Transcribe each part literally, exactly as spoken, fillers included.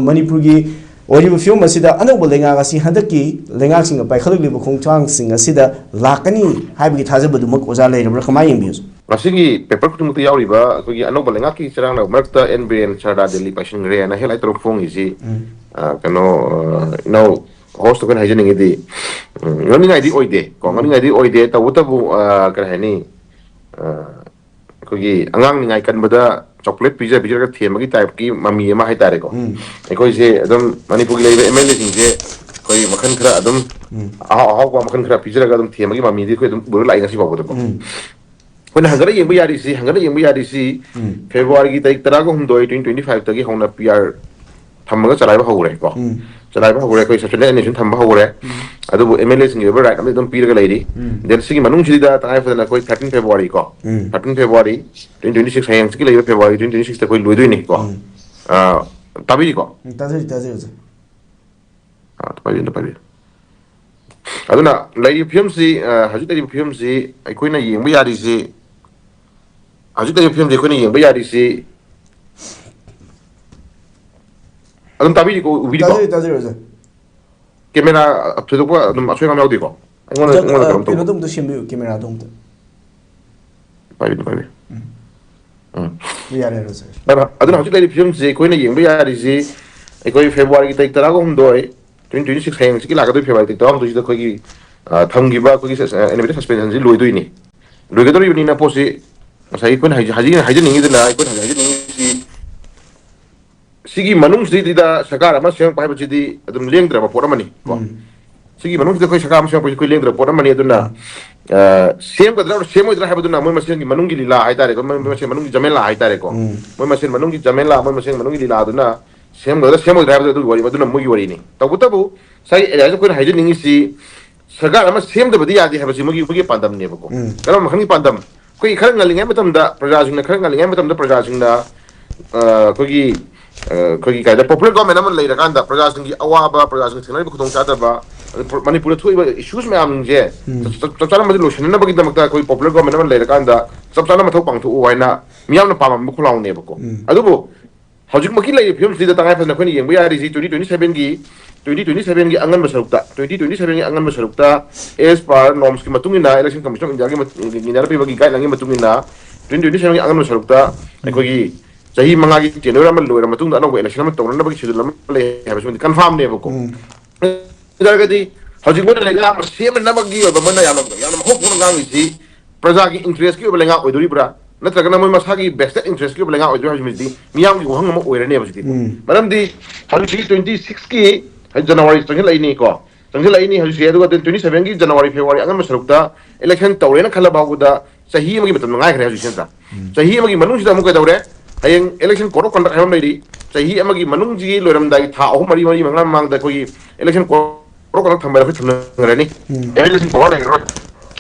ꯃꯅꯤꯄꯨꯔꯒꯤ ꯑꯣꯏꯔꯤꯕ ꯐꯤꯕꯝ ꯑꯁꯤꯗ ꯑꯅꯧꯕ ꯂꯩꯉꯥꯛ ꯑꯁꯤ ꯍꯟꯗꯛꯀꯤ ꯂꯩꯉꯥꯛꯁꯤꯡꯅ ꯄꯥꯏꯈꯠꯂꯛꯂꯤꯕ ꯈꯣꯡꯊꯥꯡꯁꯤꯡ ꯑꯁꯤꯗ ꯂꯥꯛꯀꯅꯤ ꯍꯥꯏꯕꯒꯤ ꯊꯥꯖꯕꯗꯨꯃꯛ ꯑꯣꯖꯥ ꯂꯩꯔꯕ꯭ꯔꯥ? ꯀꯃꯥꯏꯅ ꯌꯦꯡꯕꯤꯕꯁꯨ? ꯃꯁꯤꯒꯤ ꯄꯦꯄꯔ ꯈꯨꯗꯤꯡꯃꯛꯇ ꯌꯥꯎꯔꯤꯕ ꯑꯩꯈꯣꯏꯒꯤ ꯑꯅꯧꯕ ꯂꯩꯉꯥꯛꯀꯤ ꯆꯔꯥꯡꯅꯕ ꯃꯔꯛꯇ ꯑꯦꯟ ꯕꯤꯔꯦꯟ ꯁꯔꯗꯥ ꯗꯦꯜꯂꯤ ꯄꯥꯏꯁꯤꯟꯈ꯭ꯔꯦꯅ ꯍꯦꯠꯂꯥꯏꯟ ꯇꯧꯔꯒ ꯐꯣꯡꯉꯤꯁꯤ, ꯎꯝ꯫ ꯑ, ꯀꯩꯅꯣ, ꯑ, ꯏꯅꯥꯎ ꯍꯣꯁꯇ ꯑꯩꯈꯣꯏꯅ ꯍꯥꯏꯖꯅꯤꯡꯉꯤꯗꯤ, ꯎꯝ, ꯉꯥꯡꯅꯤꯡꯉꯥꯏꯗꯤ ꯑꯣꯏꯗꯦ ꯀꯣ, ꯎꯝ꯫ ꯉꯥꯡꯅꯤꯡꯉꯥꯏꯗꯤ ꯑꯣꯏꯗꯦ꯫ ꯇꯧꯕꯇꯕꯨ, ꯑ, ꯀꯔꯤ ꯍꯥꯏꯅꯤ, ꯑ, ꯑꯩꯈꯣꯏꯒꯤ ꯑꯉꯥꯡ ꯅꯤꯡꯉꯥꯏ ꯀꯟꯕꯗ ꯆꯣꯀ꯭ꯂꯦꯠ ꯄꯤꯖ ꯄꯤꯖꯔꯒ ꯊꯦꯝꯕꯒꯤ ꯇꯥꯏꯞꯀꯤ ꯃꯃꯤ ꯑꯃ ꯍꯥꯏꯇꯥꯔꯦꯀꯣ꯫ ꯎꯝ꯫ ꯑꯩꯈꯣꯏꯁꯦ ꯑꯗꯨꯝ ꯃꯅꯤꯄꯨꯔꯒꯤ ꯂꯩꯔꯤꯕ ꯑꯦꯝ ꯑꯦꯜ ꯑꯦꯁꯤꯡꯁꯦ ꯑꯩꯈꯣꯏ ꯃꯈꯜ ꯈꯔ ꯑꯗꯨꯝ, ꯎꯝ꯫ ꯑꯍꯥꯎ ꯑꯍꯥꯎꯕ ꯃꯈꯜ ꯈꯔ ꯄꯤꯖꯔꯒ ꯑꯗꯨꯝ ꯊꯦꯝꯕꯒꯤ ꯃꯃꯤꯗꯤ ꯑꯩꯈꯣꯏ ꯑꯗꯨꯝ ꯎꯔ ꯂꯥꯛꯏ ꯉꯁꯤ ꯐꯥꯎꯕꯗꯀꯣ꯫ ꯎꯝ꯫ ꯑꯩꯈꯣꯏꯅ ꯍꯪꯒꯠꯅ ꯌꯦꯡꯕ ꯌꯥꯔꯤꯁꯤ, ꯍꯪꯒꯠꯅ ꯌꯦꯡꯕ ꯌꯥꯔꯤꯁꯤ ꯎꯝ꯫ ꯐꯦꯕ꯭ꯔꯨꯋꯥꯔꯤꯒꯤ ꯇꯥꯔꯤꯛ ꯇꯔꯥꯒ ꯍꯨꯝꯗꯣꯏ, twenty twenty five ꯇꯒꯤ ꯍꯧꯅ ꯄꯤ ꯑꯥꯔ ꯊꯝꯃꯒ ꯆꯂꯥꯏꯕ ꯍꯧꯈ꯭ꯔꯦꯀꯣ꯫ ꯎꯝ꯫ ꯆꯂꯥꯏꯕ ꯍꯧꯈ꯭ꯔꯦ, ꯑꯩꯈꯣꯏ ꯁꯕꯁꯤꯗꯤ ꯑꯦꯅꯤꯃꯦꯁꯟ ꯊꯝꯕ ꯍꯧꯈ꯭ꯔꯦ꯫ ꯎꯝ꯫ ꯑꯗꯨꯕꯨ ꯑꯦꯝ ꯑꯦꯜ ꯑꯦꯁꯤꯡꯒꯤ ꯑꯣꯏꯕ ꯔꯥꯏꯠ ꯑꯃꯗꯤ ꯑꯗꯨꯝ ꯄꯤꯔꯒ ꯂꯩꯔꯤ꯫ ꯎꯝ꯫ ꯗꯦꯟ ꯁꯤꯒꯤ ꯃꯅꯨꯡꯁꯤꯗ ꯇꯉꯥꯏ ꯐꯗꯅ ꯑꯩꯈꯣꯏ thirteen February ꯀꯣ, ꯎꯝ꯫ Thirteen February, twenty twenty six, ꯍꯌꯦꯡꯁꯤꯒꯤ ꯂꯩꯕ ꯐꯦꯕ꯭ꯔꯨꯋꯥꯔꯤ twenty twenty six ꯇ ꯑꯩꯈꯣꯏ ꯂꯣꯏꯗꯣꯏꯅꯤꯀꯣ꯫ ꯎꯝ꯫ ꯑꯥ, ꯇꯥꯕꯤꯔꯤꯀꯣ? ꯎꯝ, ꯇꯥꯖꯔꯤ, ꯇꯥꯖꯔꯤ, ꯑꯣꯖꯥ꯫ ꯑꯥ, ꯄꯥꯏꯕꯤꯌꯨ, ꯄꯥꯏꯕꯤꯌꯨ꯫ ꯑꯗꯨꯅ ꯂꯩꯔꯤꯕ ꯐꯤꯕꯝꯁꯤ, ꯑ, ꯍꯧꯖꯤꯛ ꯂꯩꯔꯤꯕ ꯐꯤꯕꯝꯁꯤ ꯑꯩꯈꯣꯏꯅ ꯌꯦꯡꯕ ꯌꯥꯔꯤꯁꯤ, ꯍꯧꯖꯤꯛ ꯂꯩꯔꯤꯕ ꯐꯤꯕꯝꯁꯤ ꯑꯩꯈꯣꯏꯅ ꯌꯦꯡꯕ ꯌꯥꯔꯤꯁꯤ, ꯑꯗꯨꯝ ꯇꯥꯕꯤꯔꯤꯀꯣ, ꯎꯕꯤꯔꯤꯀꯣ? ꯇꯥꯖꯔꯤ, ꯇꯥꯖꯔꯤ, ꯑꯣꯖꯥ꯫ ꯀꯦꯃꯦꯔꯥ ꯊꯣꯏꯗꯣꯛꯄ ꯑꯗꯨꯝ ꯑꯁꯣꯏ ꯑꯉꯥꯝ ꯌꯥꯎꯗꯦꯀꯣ? ꯑꯩꯉꯣꯟꯗ, ꯑꯣꯖꯥ, ꯑꯩꯉꯣꯟꯗ ꯑ, ꯀꯩꯅꯣꯝ ꯇꯧꯕ꯫ ꯀꯩꯅꯣꯗꯣ ꯑꯝꯇ ꯁꯦꯝꯕꯤꯌꯨ, ꯀꯦꯃꯦꯔꯥꯗꯣ ꯑꯝꯇ꯫ ꯄꯥꯏꯕꯤꯌꯨ, ꯄꯥꯏꯕꯤꯌꯨ꯫ ꯎꯝ꯫ ꯎꯝ꯫ ꯌꯥꯔꯦ, ꯌꯥꯔꯦ, ꯑꯣꯖꯥ꯫ ꯑꯗꯨꯅ, ꯑꯗꯨꯅ ꯍꯧꯖꯤꯛ ꯂꯩꯔꯤꯕ ꯐꯤꯕꯝꯁꯤ ꯑꯩꯈꯣꯏꯅ ꯌꯦꯡꯕ ꯌꯥꯔꯤꯁꯤ, ꯑꯩꯈꯣꯏ ꯐꯦꯕ꯭ꯔꯨꯋꯥꯔꯤꯒꯤ ꯇꯥꯔꯤꯛ ꯇꯔꯥꯒ ꯍꯨꯝꯗꯣꯏ, twenty twenty six, ꯍꯌꯦꯡ ꯍꯪꯆꯤꯠꯀꯤ ꯂꯥꯛꯀꯗꯣꯏ ꯐꯦꯕ꯭ꯔꯨꯋꯥꯔꯤ ꯇꯥꯔꯤꯛ ꯇꯔꯥꯍꯨꯝꯗꯣꯏꯁꯤꯗ ꯑꯩꯈꯣꯏꯒꯤ, ꯑ, ꯊꯝꯈꯤꯕ ꯑꯩꯈꯣꯏꯒꯤ ꯁꯁ-, ꯑ, animated suspensionꯁꯤ ꯂꯣꯏꯗꯣꯏꯅꯤ꯫ ꯂꯣꯏꯒꯗꯧꯔꯤꯕꯅꯤꯅ ꯄꯣꯠꯁꯤ ꯉꯁꯥꯏ ꯑꯩꯈꯣꯏꯅ ꯍꯥꯏꯖ-, ꯍꯥꯏꯖ-, ꯍꯥꯏꯖꯅꯤꯡꯉꯤꯗꯨꯅ, ꯑꯩꯈꯣꯏꯅ ꯍꯥꯏꯖꯅꯤꯡꯉꯤꯁꯤ ꯁꯤꯒꯤ ꯃꯅꯨꯡꯁꯤꯗꯩꯗ ꯁꯔꯀꯥꯔ ꯑꯃ ꯁꯦꯝꯃꯛꯄ ꯍꯥꯏꯕꯁꯤꯗꯤ ꯑꯗꯨꯝ ꯂꯦꯡꯗ꯭ꯔꯕ ꯄꯣꯠ ꯑꯃꯅꯤ ꯀꯣ꯫ ꯎꯝ꯫ ꯁꯤꯒꯤ ꯃꯅꯨꯡꯁꯤꯗ ꯑꯩꯈꯣꯏ ꯁꯔꯀꯥꯔ ꯑꯃ ꯁꯦꯝꯃꯛꯄꯁꯤ ꯑꯩꯈꯣꯏ ꯂꯦꯡꯗ꯭ꯔꯕ ꯄꯣꯠ ꯑꯃꯅꯤ꯫ ꯑꯗꯨꯅ, ꯎꯝ꯫ ꯑ, ꯁꯦꯝꯒꯗ꯭ꯔꯥ ꯁꯦꯝꯃꯣꯏꯗ꯭ꯔꯥ ꯍꯥꯏꯕꯗꯨꯅ ꯃꯣꯏ ꯃꯁꯦꯟꯒꯤ ꯃꯅꯨꯡꯒꯤ ꯂꯤꯂꯥ ꯍꯥꯏꯇꯥꯔꯦꯀꯣ, ꯃꯣꯏ ꯃꯁꯦꯟ ꯃꯅꯨꯡꯒꯤ ꯖꯃꯦꯂꯥ ꯍꯥꯏꯇꯥꯔꯦꯀꯣ꯫ ꯎꯝ꯫ ꯃꯣꯏ ꯃꯁꯦꯟ ꯃꯅꯨꯡꯒꯤ ꯖꯃꯦꯂꯥ, ꯃꯣꯏ ꯃꯁꯦꯟ ꯃꯅꯨꯡꯒꯤ ꯂꯤꯂꯥꯗꯨꯅ ꯁꯦꯝꯒꯗ꯭ꯔꯥ ꯁꯦꯝꯃꯣꯏꯗ꯭ꯔꯥ ꯍꯥꯏꯕꯗꯨ ꯑꯗꯨꯒꯤ ꯋꯥꯔꯤ, ꯑꯗꯨꯅ ꯃꯣꯏꯒꯤ ꯋꯥꯔꯤꯅꯤ꯫ ꯇꯧꯕꯇꯕꯨ ꯉꯁꯥꯏꯒꯤ ꯑꯦꯔꯤꯌꯥꯁꯤꯗ ꯑꯩꯈꯣꯏꯅ ꯍꯥꯏꯖꯅꯤꯡꯉꯤꯁꯤ, ꯁꯔꯀꯥꯔ ꯑꯃ ꯁꯦꯝꯗꯕꯗꯤ ꯌꯥꯗꯦ ꯍꯥꯏꯕꯁꯤ ꯃꯣꯏꯒꯤ, ꯃꯣꯏꯒꯤ ꯄꯥꯟꯗꯝꯅꯦꯕꯀꯣ꯫ ꯎꯝ꯫ ꯀꯔꯝꯕ ꯃꯈꯜꯒꯤ ꯄꯥꯟꯗꯝ? ꯑꯩꯈꯣꯏꯒꯤ ꯈꯔ ꯉꯜꯂꯤꯉꯩ ꯃꯇꯝꯗ ꯄ꯭ꯔꯖꯥꯁꯤꯡꯅ, ꯈꯔ ꯉꯜꯂꯤꯉꯩ ꯃꯇꯝꯗ ꯄ꯭ꯔꯖꯥꯁꯤꯡꯅ, ꯑ, ꯑꯩꯈꯣꯏꯒꯤ, ꯑ, ꯑꯩꯈꯣꯏꯒꯤ ꯀꯩ ꯍꯥꯏꯇꯥꯔꯦ, popular government ꯑꯃ ꯂꯩꯔꯀꯥꯟꯗ ꯄ꯭ꯔꯖꯥꯁꯤꯡꯒꯤ ꯑꯋꯥꯕ, ꯄ꯭ꯔꯖꯥꯁꯤꯡꯅ ꯊꯦꯡꯅꯔꯤꯕ ꯈꯨꯗꯣꯡꯆꯥꯗꯕ, ꯑꯗꯨ ꯄ꯭ꯔ-, ꯃꯅꯤꯄꯨꯔꯗ ꯊꯣꯛꯏꯕ issues ꯃꯌꯥꯝꯁꯦ ꯎꯝ꯫ ꯆꯞ, ꯆꯞ, ꯆꯞ ꯆꯥꯅ ꯃꯗꯨ ꯂꯣꯏꯁꯤꯟꯅꯅꯕꯒꯤꯗꯃꯛꯇ ꯑꯩꯈꯣꯏ popular government ꯑꯃ ꯂꯩꯔꯀꯥꯟꯗ ꯆꯞ ꯆꯥꯅ ꯃꯊꯧ ꯄꯥꯡꯊꯣꯛꯎ ꯍꯥꯏꯅ ꯃꯤꯌꯥꯝꯅ ꯄꯥꯝꯃꯝꯕ ꯈꯣꯜꯂꯥꯎꯅꯦꯕꯀꯣ꯫ ꯎꯝ꯫ ꯑꯗꯨꯕꯨ ꯍꯧꯖꯤꯛꯃꯛꯀꯤ ꯂꯩꯔꯤꯕ ꯐꯤꯕꯝꯁꯤꯗ ꯇꯉꯥꯏ ꯐꯗꯅ ꯑꯩꯈꯣꯏꯅ ꯌꯦꯡꯕ ꯌꯥꯔꯤꯁꯤ twenty twenty seven ꯒꯤ twenty twenty seven ꯒꯤ ꯑꯉꯟꯕ ꯁꯔꯨꯛꯇ, twenty twenty seven ꯒꯤ ꯑꯉꯟꯕ ꯁꯔꯨꯛꯇ, as per norms ꯀꯤ ꯃꯇꯨꯡ ꯏꯟꯅ, Election Commission of India ꯒꯤ ꯃꯇꯨꯡ ꯏꯟꯅ ꯄꯤꯕꯒꯤ guideline ꯒꯤ ꯃꯇꯨꯡ ꯏꯟꯅ, twenty twenty seven ꯒꯤ ꯑꯉꯟꯕ ꯁꯔꯨꯛꯇ ꯑꯩꯈꯣꯏꯒꯤ ꯆꯍꯤ ꯃꯉꯥꯒꯤ tenure ꯑꯃ ꯂꯣꯏꯔ ꯃꯇꯨꯡꯗ ꯑꯅꯧꯕ election ꯑꯃ ꯇꯧꯅꯅꯕꯒꯤ schedule ꯑꯃ ꯂꯩ ꯍꯥꯏꯕꯁꯤꯃꯗꯤ confirm ꯅꯦꯕꯀꯣ꯫ ꯎꯝ. ꯑꯗꯨ ꯑꯣꯏꯇꯥꯔꯒꯗꯤ ꯍꯧꯖꯤꯛ ꯃꯣꯏꯅ ꯂꯩꯉꯥꯛ ꯑꯃ ꯁꯦꯝꯅꯅꯕꯒꯤ ꯑꯣꯏꯕ ꯃꯣꯏꯅ ꯌꯥꯝꯅ, ꯌꯥꯝꯅ ꯍꯣꯞ ꯍꯣꯞꯅ ꯉꯥꯡꯉꯤꯁꯤ ꯄ꯭ꯔꯖꯥꯒꯤ interest ꯀꯤ ꯑꯣꯏꯕ ꯂꯩꯉꯥꯛ ꯑꯣꯏꯗꯣꯔꯤꯕ꯭ꯔꯥ, ꯅꯠꯇ꯭ꯔꯒꯅ ꯃꯣꯏ ꯃꯁꯥꯒꯤ vested interest ꯀꯤ ꯑꯣꯏꯕ ꯂꯩꯉꯥꯛ ꯑꯣꯏꯗꯣꯔꯤꯕ꯭ꯔꯥ ꯍꯥꯏꯕꯁꯤꯃꯗꯤ ꯃꯤꯌꯥꯝꯒꯤ ꯋꯥꯍꯪ ꯑꯃ ꯑꯣꯏꯔꯅꯦꯕ ꯍꯧꯖꯤꯛꯇꯤ꯫ ꯎꯝ. ꯃꯔꯝꯗꯤ ꯍꯧꯖꯤꯛ twenty six ꯀꯤ ꯍꯧꯖꯤꯛ January ꯆꯪꯁꯤꯜꯂꯛꯏꯅꯤꯀꯣ, ꯆꯪꯁꯤꯜꯂꯛꯏꯅꯤ ꯍꯧꯖꯤꯛꯁꯦ꯫ ꯑꯗꯨꯒ twenty seven ꯒꯤ January, February ꯑꯉꯟꯕ ꯁꯔꯨꯛꯇ election ꯇꯧꯔꯦꯅ ꯈꯜꯂ ꯐꯥꯎꯕꯗ ꯆꯍꯤ ꯑꯃꯒꯤ ꯃꯇꯝꯗ ꯉꯥꯏꯈ꯭ꯔꯦ ꯍꯧꯖꯤꯛꯁꯦ ꯅꯠꯇ꯭ꯔꯥ? ꯆꯍꯤ ꯑꯃꯒꯤ ꯃꯅꯨꯡꯁꯤꯗ ꯑꯃꯨꯛ ꯀꯩꯗꯧꯔꯦ? ꯍꯌꯦꯡ Election Code of Conduct ꯍꯥꯏꯕ ꯑꯃ ꯂꯩꯔꯤ꯫ ꯆꯍꯤ ꯑꯃꯒꯤ ꯃꯅꯨꯡꯁꯤꯒꯤ ꯂꯣꯏꯔꯝꯗꯥꯏꯒꯤ ꯊꯥ ꯑꯍꯨꯝ, ꯃꯔꯤ, ꯃꯔꯤ, ꯃꯉꯥ ꯃꯃꯥꯡꯗ ꯑꯩꯈꯣꯏꯒꯤ Election Code of Conduct ꯊꯝꯕ ꯑꯩꯈꯣꯏ ꯊꯝꯅꯈ꯭ꯔꯅꯤ꯫ ꯎꯝ. Election Power ꯂꯩꯔꯔꯣꯏ꯫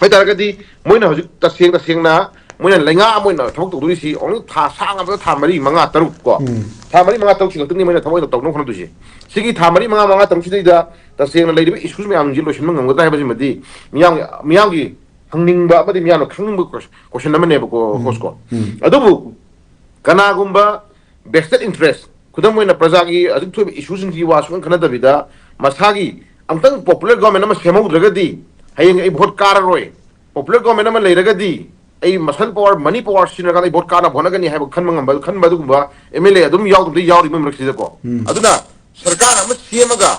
ꯍꯥꯏ ꯇꯥꯔꯒꯗꯤ ꯃꯣꯏꯅ ꯍꯧꯖꯤꯛ ꯇꯁꯦꯡ ꯇꯁꯦꯡꯅ ꯃꯣꯏꯅ ꯂꯩꯉꯥꯛ ꯑꯃ ꯑꯣꯏꯅ ꯊꯕꯛ ꯇꯧꯗꯣꯔꯤꯁꯤ only ꯊꯥ ꯁꯥꯡꯉꯕꯗ ꯊꯥ ꯃꯔꯤ, ꯃꯉꯥ, ꯇꯔꯨꯛ ꯀꯣ꯫ ꯎꯝ. ꯊꯥ ꯃꯔꯤ, ꯃꯉꯥ, ꯇꯔꯨꯛꯁꯤ ꯈꯛꯇꯅꯤ ꯃꯣꯏꯅ ꯊꯕꯛ ꯑꯣꯏꯅ ꯇꯧꯅꯕ ꯍꯣꯠꯅꯗꯣꯏꯁꯤ꯫ ꯁꯤꯒꯤ ꯊꯥ ꯃꯔꯤ, ꯃꯉꯥ, ꯃꯉꯥ, ꯇꯔꯨꯛꯁꯤꯗꯩꯗ ꯇꯁꯦꯡꯅ ꯂꯩꯔꯤꯕ issues ꯃꯌꯥꯝꯁꯤ ꯂꯣꯏꯁꯤꯟꯕ ꯉꯝꯒꯗ꯭ꯔꯥ ꯍꯥꯏꯕꯁꯤꯃꯗꯤ ꯃꯤꯌꯥꯝꯒꯤ, ꯃꯤꯌꯥꯝꯒꯤ ꯍꯪꯅꯤꯡꯕ ꯑꯃꯗꯤ ꯃꯤꯌꯥꯝꯅ ꯈꯪꯅꯤꯡꯕ question ꯑꯃꯅꯦꯕꯀꯣ, ꯎꯝ. host ꯀꯣ꯫ ꯎꯝ. ꯑꯗꯨꯕꯨ ꯀꯅꯥꯒꯨꯝꯕ vested interest, ꯈꯨꯗꯝ ꯑꯣꯏꯅ ꯄ꯭ꯔꯖꯥꯒꯤ ꯍꯧꯖꯤꯛ ꯊꯣꯛꯏꯕ issueꯁꯤꯡꯁꯤ ꯋꯥ ꯁꯨꯡꯈꯟ ꯈꯟꯅꯗꯕꯤꯗ ꯃꯁꯥꯒꯤ ꯑꯝꯇꯪ popular government ꯑꯃ ꯁꯦꯝꯍꯧꯗ꯭ꯔꯒꯗꯤ ꯍꯌꯦꯡ ꯑꯩ vote ꯀꯥꯔꯔꯣꯏ, popular government ꯑꯃ ꯂꯩꯔꯒꯗꯤ ꯑꯩ muscle power, money power ꯁꯤꯖꯤꯟꯅꯔꯀꯥꯟꯗ ꯑꯩ vote ꯀꯥꯅꯕ ꯍꯣꯠꯅꯒꯅꯤ ꯍꯥꯏꯕ ꯈꯟꯕ ꯉꯝꯕ, ꯈꯟꯕ ꯑꯗꯨꯒꯨꯝꯕ MLA ꯑꯗꯨꯝ ꯌꯥꯎꯗꯕꯗꯤ ꯌꯥꯎꯔꯤ ꯃꯣꯏ ꯃꯔꯛꯁꯤꯗꯀꯣ꯫ ꯎꯝ. ꯑꯗꯨꯅ ꯁꯔꯀꯥꯔ ꯑꯃ ꯁꯦꯝꯃꯒ,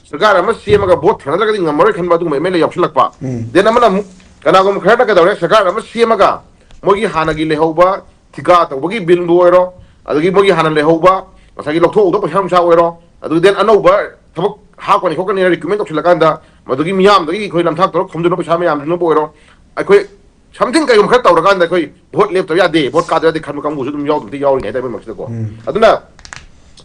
ꯁꯔꯀꯥꯔ ꯑꯃ ꯁꯦꯝꯃꯒ vote ꯊꯥꯅꯗ꯭ꯔꯒꯗꯤ ꯉꯝꯃꯔꯣꯏ ꯈꯟꯕ ꯑꯗꯨꯒꯨꯝꯕ MLA ꯌꯥꯎꯁꯜꯂꯛꯄ꯫ ꯎꯝ. Then ꯑꯃꯅ ꯑꯃꯨꯛ ꯀꯅꯥꯒꯨꯝꯕ ꯈꯔꯅ ꯀꯩꯗꯧꯔꯦ, ꯁꯔꯀꯥꯔ ꯑꯃ ꯁꯦꯝꯃꯒ ꯃꯣꯏꯒꯤ ꯍꯥꯟꯅꯒꯤ ꯂꯩꯍꯧꯕ ꯊꯤꯀꯥ ꯇꯧꯕꯒꯤ billꯕꯨ ꯑꯣꯏꯔꯣ, ꯑꯗꯒꯤ ꯃꯣꯏꯒꯤ ꯍꯥꯟꯅ ꯂꯩꯍꯧꯕ ꯉꯁꯥꯏꯒꯤ ꯂꯧꯊꯣꯛꯍꯧꯗ ꯄꯩꯁꯥ ꯅꯨꯡꯁꯥ ꯑꯣꯏꯔꯣ, ꯑꯗꯨ then ꯑꯅꯧꯕ ꯊꯕꯛ ꯍꯥꯞꯀꯅꯤ ꯈꯣꯠꯀꯅꯤꯅ recommend ꯇꯧꯁꯤꯜꯂꯀꯥꯟꯗ ꯃꯗꯨꯒꯤ ꯃꯤꯌꯥꯝꯗꯒꯤ ꯑꯩꯈꯣꯏ ꯂꯝꯊꯥꯛ ꯇꯧꯔꯒ ꯈꯣꯝꯖꯤꯟꯕ ꯄꯩꯁꯥ ꯃꯌꯥꯝꯗꯨꯅꯕꯨ ꯑꯣꯏꯔꯣ, ꯑꯩꯈꯣꯏ something ꯀꯩꯒꯨꯝꯕ ꯈꯔ ꯇꯧꯔꯀꯥꯟꯗ ꯑꯩꯈꯣꯏ vote ꯂꯦꯞꯇꯕ ꯌꯥꯗꯦ, vote ꯀꯥꯗꯕ ꯌꯥꯗꯦ ꯈꯟꯕ ꯀꯥꯡꯕꯨꯁꯨ ꯑꯗꯨꯝ ꯌꯥꯎꯗꯕꯗꯤ ꯌꯥꯎꯔꯤꯅꯤ ꯍꯥꯏꯇꯥꯔꯦ ꯃꯣꯏ ꯃꯔꯛꯁꯤꯗꯀꯣ꯫ ꯎꯝ. ꯑꯗꯨꯅ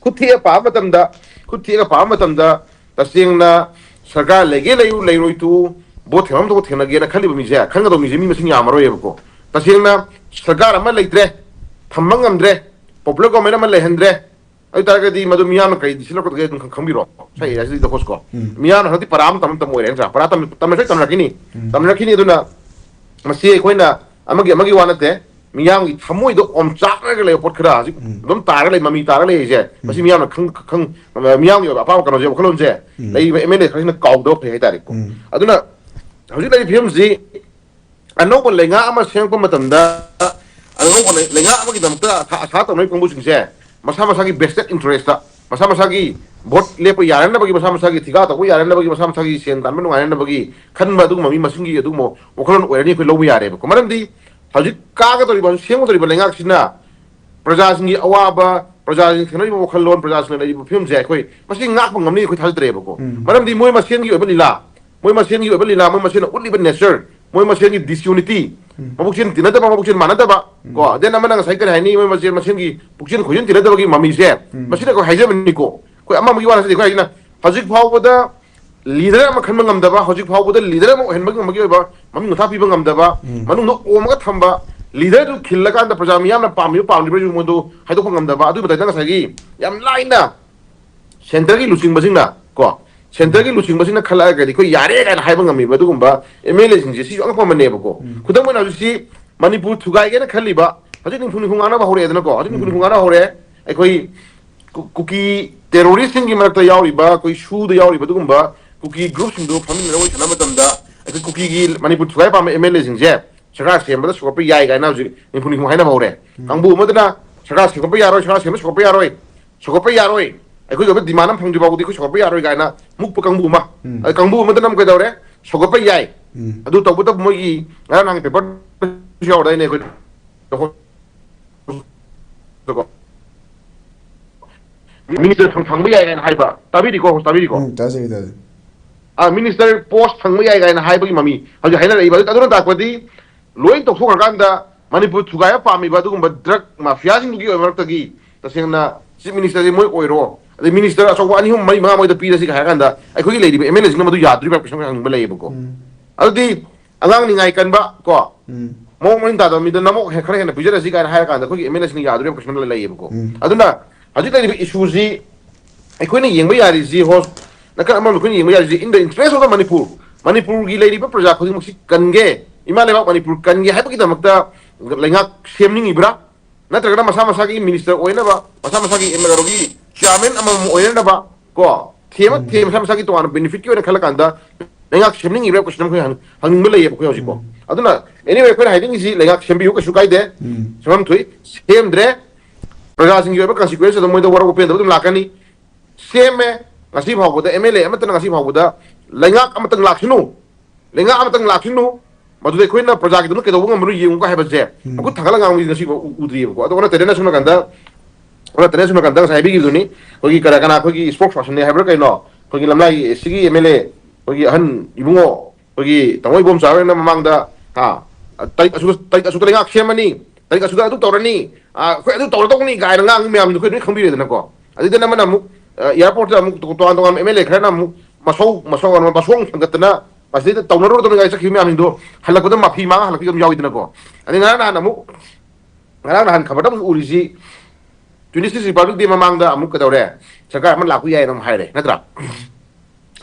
ꯈꯨꯠ ꯊꯦꯛꯑ ꯄꯥꯕ ꯃꯇꯝꯗ, ꯈꯨꯠ ꯊꯦꯛꯑꯒ ꯄꯥꯕ ꯃꯇꯝꯗ ꯇꯁꯦꯡꯅ ꯁꯔꯀꯥꯔ ꯂꯩꯒꯦ ꯂꯩꯌꯨ, ꯂꯩꯔꯣꯏ ꯇꯣꯛꯎ, vote ꯊꯦꯡꯅꯕ ꯊꯣꯛꯄ ꯊꯦꯡꯅꯒꯦꯅ ꯈꯜꯂꯤꯕ ꯃꯤꯁꯦ, ꯈꯟꯒꯗꯧꯕ ꯃꯤꯁꯦ ꯃꯤ ꯃꯁꯤꯡ ꯌꯥꯝꯃꯔꯣꯏꯕꯀꯣ꯫ ꯇꯁꯦꯡꯅ ꯁꯔꯀꯥꯔ ꯑꯃ ꯂꯩꯇ꯭ꯔꯦ, ꯊꯝꯕ ꯉꯝꯗ꯭ꯔꯦ, popular government ꯑꯃ ꯂꯩꯍꯟꯗ꯭ꯔꯦ, ꯑꯗꯨ ꯇꯥꯔꯒꯗꯤ ꯃꯗꯨ ꯃꯤꯌꯥꯝꯅ ꯀꯔꯤ decision ꯂꯧꯔꯛꯀꯗꯒꯦ ꯑꯗꯨꯝ ꯈꯪ-, ꯈꯪꯕꯤꯔꯣ, ꯁ꯭ꯋꯥꯏ areaꯁꯤꯗ host ꯀꯣ꯫ ꯎꯝ. ꯃꯤꯌꯥꯝꯅ ꯍꯧꯖꯤꯛ ꯄꯔꯥ ꯑꯃ ꯇꯝ ꯇꯝ ꯑꯣꯏꯔꯦ ꯅꯠꯇ꯭ꯔꯥ? ꯄꯔꯥ ꯇꯝ-, ꯇꯝꯃꯁꯨ ꯇꯝꯅꯔꯛꯈꯤꯅꯤ, ꯎꯝ. ꯇꯝꯅꯔꯛꯈꯤꯅꯤ꯫ ꯑꯗꯨꯅ ꯃꯁꯤ ꯑꯩꯈꯣꯏꯅ ꯑꯃꯒꯤ, ꯑꯃꯒꯤ ꯋꯥ ꯅꯠꯇꯦ, ꯃꯤꯌꯥꯝꯒꯤ ꯊꯃꯣꯏꯗ ꯑꯣꯝꯆꯥꯛꯅꯔꯒ ꯂꯩꯕ ꯄꯣꯠ ꯈꯔ ꯍꯧꯖꯤꯛ ꯎꯝ꯫ ꯑꯗꯨꯝ ꯇꯥꯔꯒ ꯂꯩ, ꯃꯃꯤ ꯇꯥꯔꯒ ꯂꯩ ꯍꯥꯏꯁꯦ, ꯃꯁꯤ ꯃꯤꯌꯥꯝꯅ ꯈꯪ ꯈꯪ ꯃꯤꯌꯥꯝꯒꯤ ꯑꯣꯏꯕ ꯑꯄꯥꯝꯕ ꯀꯩꯅꯣꯁꯦ, ꯋꯥꯈꯜꯂꯣꯟꯁꯦ ꯎꯝ꯫ ꯂꯩꯔꯤꯕ ꯑꯦꯝ ꯑꯦꯜ ꯑꯦ ꯈꯔꯁꯤꯅ ꯀꯥꯎꯗꯕ ꯐꯩ ꯍꯥꯏꯇꯥꯔꯦꯀꯣ꯫ ꯎꯝ꯫ ꯑꯗꯨꯅ ꯍꯧꯖꯤꯛ ꯂꯩꯔꯤꯕ ꯐꯤꯕꯝꯁꯤ ꯑꯅꯧꯕ ꯂꯩꯉꯥꯛ ꯑꯃ ꯁꯦꯝꯂꯛꯄ ꯃꯇꯝꯗ ꯑꯅꯧꯕ ꯂꯩ- ꯂꯩꯉꯥꯛ ꯑꯃꯒꯤꯗꯃꯛꯇ ꯑꯁꯥ ꯑꯁꯥ ꯇꯧꯅꯔꯤꯕ ꯀꯥꯡꯕꯨꯁꯤꯡꯁꯦ ꯃꯁꯥ ꯃꯁꯥꯒꯤ vested interest, ꯃꯁꯥ ꯃꯁꯥꯒꯤ ꯚꯣꯠ ꯂꯦꯞꯄ ꯌꯥꯔꯅꯕꯒꯤ, ꯃꯁꯥ ꯃꯁꯥꯒꯤ ꯊꯤꯀꯥ ꯇꯧꯕ ꯌꯥꯔꯅꯕꯒꯤ, ꯃꯁꯥ ꯃꯁꯥꯒꯤ ꯁꯦꯟ ꯇꯥꯟꯕ ꯅꯨꯡꯉꯥꯏꯅꯅꯕꯒꯤ ꯈꯟꯕ ꯑꯗꯨꯒꯨꯝꯕ ꯃꯤ ꯃꯁꯤꯡꯒꯤ ꯑꯗꯨꯒꯨꯝꯕ ꯋꯥꯈꯜꯂꯣꯟ ꯑꯣꯏꯔꯅꯤ ꯑꯩꯈꯣꯏ ꯂꯧꯕ ꯌꯥꯔꯦꯕꯀꯣ꯫ ꯃꯔꯝꯗꯤ ꯍꯧꯖꯤꯛ ꯀꯥꯒꯗꯧꯔꯤꯕ, ꯍꯧꯖꯤꯛ ꯁꯦꯝꯒꯗꯧꯔꯤꯕ ꯂꯩꯉꯥꯛꯁꯤꯅ ꯄ꯭ꯔꯖꯥꯁꯤꯡꯒꯤ ꯑꯋꯥꯕ, ꯄ꯭ꯔꯖꯥꯁꯤꯡ ꯊꯦꯡꯅꯔꯤꯕ ꯋꯥꯈꯜꯂꯣꯟ, ꯄ꯭ꯔꯖꯥꯁꯤꯡꯅ ꯂꯩꯔꯤꯕ ꯐꯤꯕꯝꯁꯦ ꯑꯩꯈꯣꯏ ꯃꯁꯤ ꯉꯥꯛꯄ ꯉꯝꯅꯤ ꯑꯩꯈꯣꯏ ꯊꯥꯖꯗ꯭ꯔꯦꯕꯀꯣ꯫ ꯎꯝ꯫ ꯃꯔꯝꯗꯤ ꯃꯣꯏ ꯃꯁꯦꯟꯒꯤ ꯑꯣꯏꯕ ꯂꯤꯂꯥ, ꯃꯣꯏ ꯃꯁꯦꯟꯒꯤ ꯑꯣꯏꯕ ꯂꯤꯂꯥ, ꯃꯣꯏ ꯃꯁꯦꯟꯅ ꯎꯠꯂꯤꯕ nature, ꯃꯣꯏ ꯃꯁꯦꯟꯒꯤ disunity, ꯎꯝ꯫ ꯃꯕꯨꯛꯆꯦꯜ ꯇꯤꯟꯅꯗꯕ, ꯃꯕꯨꯛꯆꯦꯜ ꯃꯥꯟꯅꯗꯕ, ꯎꯝ꯫ ꯀꯣ, then ꯑꯃꯅ ꯉꯁꯥꯏ ꯀꯔꯤ ꯍꯥꯏꯅꯤ, ꯃꯣꯏ ꯃꯁꯦꯟ ꯃꯁꯦꯟꯒꯤ ꯄꯨꯛꯆꯦꯜ ꯈꯣꯏꯖꯦꯜ ꯇꯤꯟꯅꯗꯕꯒꯤ ꯃꯃꯤꯁꯦ, ꯎꯝ꯫ ꯃꯁꯤꯅ ꯑꯩꯈꯣꯏ ꯍꯥꯏꯖꯕꯅꯤꯀꯣ꯫ ꯑꯩꯈꯣꯏ ꯑꯃ ꯑꯃꯒꯤ ꯋꯥ ꯅꯠꯇꯦ, ꯑꯩꯈꯣꯏ ꯍꯥꯏꯁꯤꯅ ꯍꯧꯖꯤꯛ ꯐꯥꯎꯕꯗ leader ꯑꯃ ꯈꯟꯕ ꯉꯝꯗꯕ, ꯍꯧꯖꯤꯛ ꯐꯥꯎꯕꯗ leader ꯑꯃ ꯑꯣꯏꯍꯟꯕ ꯉꯝꯕꯒꯤ ꯑꯣꯏꯕ ꯃꯃꯤꯡ ꯃꯊꯥ ꯄꯤꯕ ꯉꯝꯗꯕ, ꯎꯝ꯫ ꯃꯅꯨꯡꯗ ꯑꯣꯝꯃꯒ ꯊꯝꯕ, leader ꯗꯨ ꯈꯤꯜꯂꯀꯥꯟꯗ ꯄ꯭ꯔꯖꯥ ꯃꯤꯌꯥꯝꯅ ꯄꯥꯝꯃꯤꯕ ꯄꯥꯝꯗ꯭ꯔꯤꯕ ꯃꯗꯨ ꯍꯥꯏꯗꯣꯛꯄ ꯉꯝꯗꯕ, ꯑꯗꯨꯒꯤ ꯃꯇꯥꯡꯗ ꯉꯁꯥꯏꯒꯤ ꯌꯥꯝ ꯂꯥꯏꯅ centre ꯒꯤ ꯂꯨꯆꯤꯡꯕꯁꯤꯡꯅ ꯀꯣ, centre ꯒꯤ ꯂꯨꯆꯤꯡꯕꯁꯤꯡꯅ ꯈꯜꯂꯛꯑꯒꯗꯤ ꯑꯩꯈꯣꯏ ꯌꯥꯔꯦ ꯀꯥꯏꯅ ꯍꯥꯏꯕ ꯉꯝꯃꯤꯕ ꯑꯗꯨꯒꯨꯝꯕ ꯑꯦꯝ ꯑꯦꯜ ꯑꯦꯁꯤꯡꯁꯦ ꯁꯤꯁꯨ ꯑꯉꯛꯄ ꯑꯃꯅꯦꯕꯀꯣ꯫ ꯎꯝ꯫ ꯈꯨꯗꯝ ꯑꯣꯏꯅ ꯍꯧꯖꯤꯛꯁꯤ ꯃꯅꯤꯄꯨꯔ ꯊꯨꯒꯥꯏꯒꯦꯅ ꯈꯜꯂꯤꯕ, ꯍꯧꯖꯤꯛ ꯅꯤꯡꯐꯨ ꯅꯤꯡꯐꯨ ꯉꯥꯡꯅꯕ ꯍꯧꯔꯛꯑꯦꯗꯅꯀꯣ, ꯍꯧꯖꯤꯛ ꯅꯤꯡꯐꯨ ꯎꯝ꯫ ꯅꯤꯡꯐꯨ ꯉꯥꯡꯅꯕ ꯍꯧꯔꯦ꯫ ꯑꯩꯈꯣꯏ ꯀꯨ- ꯀꯨꯀꯤ terrorist ꯁꯤꯡꯒꯤ ꯃꯔꯛꯇ ꯌꯥꯎꯔꯤꯕ, ꯑꯩꯈꯣꯏ ꯁꯨꯗ ꯌꯥꯎꯔꯤꯕ ꯑꯗꯨꯒꯨꯝꯕ ꯀꯨꯀꯤ group ꯁꯤꯡꯗꯨ ꯐꯝꯃꯤꯟꯅꯔꯒ ꯋꯥꯔꯤ ꯁꯥꯟꯅꯕ ꯃꯇꯝꯗ ꯑꯩꯈꯣꯏ ꯀꯨꯀꯤꯒꯤ ꯃꯅꯤꯄꯨꯔ ꯊꯨꯒꯥꯏ ꯄꯥꯝꯕ ꯑꯦꯝ ꯑꯦꯜ ꯑꯦꯁꯤꯡꯁꯦ ꯁꯔꯀꯥꯔ ꯁꯦꯝꯕꯗ ꯁꯧꯒꯠꯄ ꯌꯥꯏ ꯀꯥꯏꯅ ꯍꯧꯖꯤꯛ ꯅꯤꯡꯐꯨ ꯅꯤꯡꯐꯨ ꯍꯥꯏꯅꯕ ꯍꯧꯔꯦ꯫ ꯎꯝ꯫ ꯀꯥꯡꯕꯨ ꯑꯃꯗꯅ ꯁꯔꯀꯥꯔ ꯁꯦꯝꯒꯠꯄ ꯌꯥꯔꯣꯏ, ꯁꯔꯀꯥꯔ ꯁꯦꯝꯕ ꯁꯧꯒꯠꯄ ꯌꯥꯔꯣꯏ, ꯁꯧꯒꯠꯄ ꯌꯥꯔꯣꯏ, ꯑꯩꯈꯣꯏꯒꯤ ꯑꯣꯏꯕ demand ꯑꯃ ꯐꯪꯗ꯭ꯔꯤ ꯐꯥꯎꯕꯗꯤ ꯑꯩꯈꯣꯏ ꯁꯧꯒꯠꯄ ꯌꯥꯔꯣꯏ ꯀꯥꯏꯅ ꯃꯨꯛꯄ ꯀꯥꯡꯕꯨ ꯑꯃ꯫ ꯎꯝ꯫ ꯑꯗ ꯀꯥꯡꯕꯨ ꯑꯃꯗꯅ ꯑꯃꯨꯛ ꯀꯩꯗꯧꯔꯦ? ꯁꯧꯒꯠꯄ ꯌꯥꯏ꯫ ꯎꯝ꯫ ꯑꯗꯨ ꯇꯧꯕꯇꯕꯨ ꯃꯣꯏꯒꯤ ꯉꯔꯥꯡ ꯅꯍꯥꯟꯒꯤ paper ꯌꯥꯎꯔꯗꯥꯏꯅꯦ ꯑꯩꯈꯣꯏ? Minister ꯐꯪ-, ꯐꯪꯕ ꯌꯥꯏ ꯍꯥꯏꯅ ꯍꯥꯏꯕ꯫ ꯇꯥꯕꯤꯔꯤꯀꯣ? ꯇꯥꯕꯤꯔꯤꯀꯣ? ꯎꯝ, ꯇꯥꯖꯩ, ꯇꯥꯖꯩ꯫ ꯑ, minister post ꯐꯪꯕ ꯌꯥꯏ ꯀꯥꯏꯅ ꯍꯥꯏꯕꯒꯤ ꯃꯃꯤ ꯍꯧꯖꯤꯛ ꯍꯥꯏꯅꯔꯛꯏꯕ꯫ ꯑꯗꯨ-, ꯑꯗꯨꯅ ꯇꯥꯛꯄꯗꯤ ꯂꯣꯏ ꯇꯧꯊꯣꯛꯈ꯭ꯔꯀꯥꯟꯗ ꯃꯅꯤꯄꯨꯔ ꯊꯨꯒꯥꯏꯕ ꯄꯥꯝꯃꯤꯕ ꯑꯗꯨꯒꯨꯝꯕ drug mafia ꯁꯤꯡꯗꯨꯒꯤ ꯑꯣꯏꯕ ꯃꯔꯛꯇꯒꯤ ꯇꯁꯦꯡꯅ chief minister ꯁꯤ ꯃꯣꯏ ꯑꯣꯏꯔꯣ, ꯑꯗꯩ minister ꯑꯆꯧꯕ ꯑꯅꯤ ꯑꯍꯨꯝ ꯃꯔꯤ ꯃꯉꯥ ꯃꯣꯏꯗ ꯄꯤꯔꯁꯤ ꯍꯥꯏꯔ ꯀꯥꯟꯗ ꯑꯩꯈꯣꯏꯒꯤ ꯂꯩꯔꯤꯕ ꯑꯦꯝ ꯑꯦꯜ ꯑꯦꯁꯤꯡꯅ ꯃꯗꯨ ꯌꯥꯗꯣꯔꯤꯕ꯭ꯔꯥ ꯀꯣꯏꯁꯟ ꯍꯪꯅꯤꯡꯕ ꯂꯩꯌꯦꯕꯀꯣ꯫ ꯎꯝ꯫ ꯑꯗꯨꯗꯤ ꯑꯉꯥꯡ ꯅꯤꯡꯉꯥꯏ ꯀꯟꯕ ꯀꯣ, ꯎꯝ꯫ ꯃꯑꯣꯡ ꯃꯔꯤꯟ ꯇꯥꯗꯕ ꯃꯤꯗ ꯅꯃꯣꯛ ꯍꯦꯛ ꯈꯔ ꯍꯦꯟꯅ ꯄꯤꯖꯔꯁꯤ ꯀꯥꯏꯅ ꯍꯥꯏꯔ ꯀꯥꯟꯗ ꯑꯩꯈꯣꯏꯒꯤ ꯑꯦꯝ ꯑꯦꯜ ꯑꯦꯁꯤꯡꯅ ꯌꯥꯗꯣꯔꯤꯕ ꯀꯣꯏꯁꯟ ꯂꯩꯌꯦꯕꯀꯣ꯫ ꯎꯝ꯫ ꯑꯗꯨꯅ ꯍꯧꯖꯤꯛ ꯂꯩꯔꯤꯕ issue ꯁꯤ ꯑꯩꯈꯣꯏꯅ ꯌꯦꯡꯕ ꯌꯥꯔꯤꯁꯤ, ꯍꯣ, ꯅꯥꯀꯟ ꯑꯃꯔꯣꯝꯗ ꯑꯩꯈꯣꯏꯅ ꯌꯦꯡꯕ ꯌꯥꯔꯤꯁꯤ in the interest of the Manipur, ꯃꯅꯤꯄꯨꯔꯒꯤ ꯂꯩꯔꯤꯕ ꯄ꯭ꯔꯖꯥ ꯈꯨꯗꯤꯡꯃꯛꯁꯤ ꯀꯟꯒꯦ, ꯏꯃꯥ ꯂꯩꯕꯥꯛ ꯃꯅꯤꯄꯨꯔ ꯀꯟꯒꯦ ꯍꯥꯏꯕꯒꯤꯗꯃꯛꯇ ꯂꯩꯉꯥꯛ ꯁꯦꯝꯅꯤꯡꯉꯤꯕ꯭ꯔꯥ? ꯅꯠꯇ꯭ꯔꯒꯅ ꯃꯁꯥ ꯃꯁꯥꯒꯤ ꯃꯤꯅꯤꯁꯇꯔ ꯑꯣꯏꯅꯕ, ꯃꯁꯥ ꯃꯁꯥꯒꯤ ꯑꯦꯝ ꯑꯦꯜ ꯑꯦꯒꯤ ꯆꯤꯌꯥꯔꯃꯦꯟ ꯑꯃꯃꯝ ꯑꯣꯏꯅꯅꯕ ꯀꯣ, ꯊꯦꯝ ꯊꯦꯝ ꯃꯁꯥ ꯃꯁꯥꯒꯤ ꯇꯣꯉꯥꯟꯕ ꯕꯦꯅꯤꯐꯤꯠꯀꯤ ꯑꯣꯏꯅ ꯈꯜꯂ ꯀꯥꯟꯗ ꯂꯩꯉꯥꯛ ꯁꯦꯝꯅꯤꯡꯉꯤꯕ꯭ꯔꯥ ꯀꯣꯏꯁꯟ ꯑꯃ ꯑꯩꯈꯣꯏ ꯍꯪ- ꯍꯪꯅꯤꯡꯕ ꯂꯩꯌꯦꯕ ꯑꯩꯈꯣꯏ ꯍꯧꯖꯤꯛꯀꯣ꯫ ꯑꯗꯨꯅ ꯑꯦꯅꯤꯋꯦ, ꯑꯩꯈꯣꯏꯅ ꯍꯥꯏꯅꯤꯡꯉꯤꯁꯤ ꯂꯩꯉꯥꯛ ꯁꯦꯝꯕꯤꯌꯨ, ꯀꯩꯁꯨ ꯀꯥꯏꯗꯦ, ꯁꯦꯝꯐꯝ ꯊꯣꯛꯏ꯫ ꯁꯦꯝꯗ꯭ꯔꯦ, ꯄ꯭ꯔꯖꯥꯁꯤꯡꯒꯤ ꯑꯣꯏꯕ ꯀꯟꯁꯤꯀ꯭ꯋꯦꯟꯁ ꯑꯗꯨꯝ ꯃꯣꯏꯗ ꯋꯥꯔꯧꯕ ꯄꯦꯟꯗꯕ ꯑꯗꯨꯝ ꯂꯥꯛꯀꯅꯤ꯫ ꯁꯦꯝꯃꯦ, ꯉꯁꯤ ꯐꯥꯎꯕꯗ ꯑꯦꯝ ꯑꯦꯜ ꯑꯦ ꯑꯃꯠꯇꯅ ꯉꯁꯤ ꯐꯥꯎꯕꯗ ꯂꯩꯉꯥꯛ ꯑꯃꯇꯪ ꯂꯥꯛꯁꯅꯨ, ꯂꯩꯉꯥꯛ ꯑꯃꯇꯪ ꯂꯥꯛꯁꯅꯨ, ꯃꯗꯨꯗ ꯑꯩꯈꯣꯏꯅ ꯄ꯭ꯔꯖꯥꯒꯤꯗꯃꯛ ꯀꯩꯗꯧꯕ ꯉꯝꯕꯅꯣ ꯌꯦꯡꯉꯨꯀ ꯍꯥꯏꯕꯁꯦ ꯎꯝ꯫ ꯃꯈꯨꯠ ꯊꯥꯡꯒꯠꯂꯒ ꯉꯥꯡꯕꯗꯤ ꯉꯁꯤ ꯐꯥꯎ ꯎ- ꯎꯗ꯭ꯔꯤꯑꯕꯀꯣ꯫ ꯑꯗꯣ ꯑꯣꯟꯅ ꯇꯩꯅ ꯁꯣꯝ ꯅꯥꯀꯟꯗ, ꯑꯣꯟꯅ ꯇꯩꯅ ꯁꯣꯝ ꯅꯥꯀꯟꯗ ꯉꯁꯥꯏ ꯍꯥꯏꯕꯤꯈꯤꯕꯗꯨꯅꯤ, ꯑꯩꯈꯣꯏꯒꯤ ꯀꯅꯥ ꯀꯅꯥ ꯑꯩꯈꯣꯏꯒꯤ ꯏꯁꯄꯣꯛꯁ ꯄꯥꯔꯁꯟꯅꯦ ꯍꯥꯏꯕ꯭ꯔꯥ ꯀꯩꯅꯣ, ꯑꯩꯈꯣꯏꯒꯤ ꯂꯝꯂꯥꯏ ꯁꯤꯒꯤ ꯑꯦꯝ ꯑꯦꯜ ꯑꯦ, ꯑꯩꯈꯣꯏꯒꯤ ꯑꯍꯟ ꯏꯕꯨꯡꯉꯣ, ꯑꯩꯈꯣꯏꯒꯤ ꯇꯥꯃꯣ ꯏꯕꯣꯝꯆꯥ ꯍꯣꯏꯅ ꯃꯃꯥꯡꯗ, ꯍꯥ, ꯇꯥꯔꯤꯛ ꯑꯁꯨꯛ, ꯇꯥꯔꯤꯛ ꯑꯁꯨꯛꯇ ꯂꯩꯉꯥꯛ ꯁꯦꯝꯃꯅꯤ, ꯇꯥꯔꯤꯛ ꯑꯁꯨꯛꯇ ꯑꯗꯨ ꯇꯧꯔꯅꯤ, ꯑ, ꯑꯩꯈꯣꯏ ꯑꯗꯨ ꯇꯧꯔꯗꯧꯅꯤ ꯀꯥꯏꯅ ꯉꯥꯡꯕ ꯃꯌꯥꯝꯗꯣ ꯑꯩꯈꯣꯏ ꯂꯣꯏ ꯈꯪꯕꯤꯔꯦꯗꯅꯀꯣ꯫ ꯑꯗꯨꯗꯅ ꯑꯃꯅ ꯑꯃꯨꯛ, ꯑ, ꯑꯦꯌꯥꯔꯄꯣꯔꯠꯇ ꯑꯃꯨꯛ ꯇꯣꯉꯥꯟ ꯇꯣꯉꯥꯟꯕ ꯑꯦꯝ ꯑꯦꯜ ꯑꯦ ꯈꯔꯅ ꯑꯃꯨꯛ ꯃꯁꯧ ꯃꯁꯧ ꯃꯁꯧ ꯊꯥꯡꯒꯠꯇꯅ ꯃꯁꯤꯗꯩꯗ ꯇꯧꯅꯔꯨꯔꯗꯕꯅꯤ ꯀꯥꯏꯅ ꯆꯠꯈꯤꯕ ꯃꯌꯥꯝꯁꯤꯡꯗꯣ ꯍꯜꯂꯛꯄꯗ ꯃꯐꯤ ꯃꯥꯡꯉ ꯍꯜꯂꯛꯈꯤꯕ ꯑꯗꯨꯝ ꯌꯥꯎꯏꯗꯅꯀꯣ꯫ ꯑꯗꯩ ꯉꯔꯥꯡ ꯅꯍꯥꯟ ꯑꯃꯨꯛ, ꯉꯔꯥꯡ ꯅꯍꯥꯟ ꯈꯕꯔꯗ ꯑꯃꯨꯛ ꯎꯔꯤꯁꯤ, ꯇ꯭ꯋꯦꯟꯇꯤ ꯁꯤꯛꯁ ꯔꯤꯄꯕ꯭ꯂꯤꯛ ꯗꯦ ꯃꯃꯥꯡꯗ ꯑꯃꯨꯛ ꯀꯩꯗꯧꯔꯦ, ꯁꯔꯀꯥꯔ ꯑꯃ ꯂꯥꯛꯄ ꯌꯥꯏꯅ ꯑꯃꯨꯛ ꯍꯥꯏꯔꯦ, ꯅꯠꯇ꯭ꯔꯥ?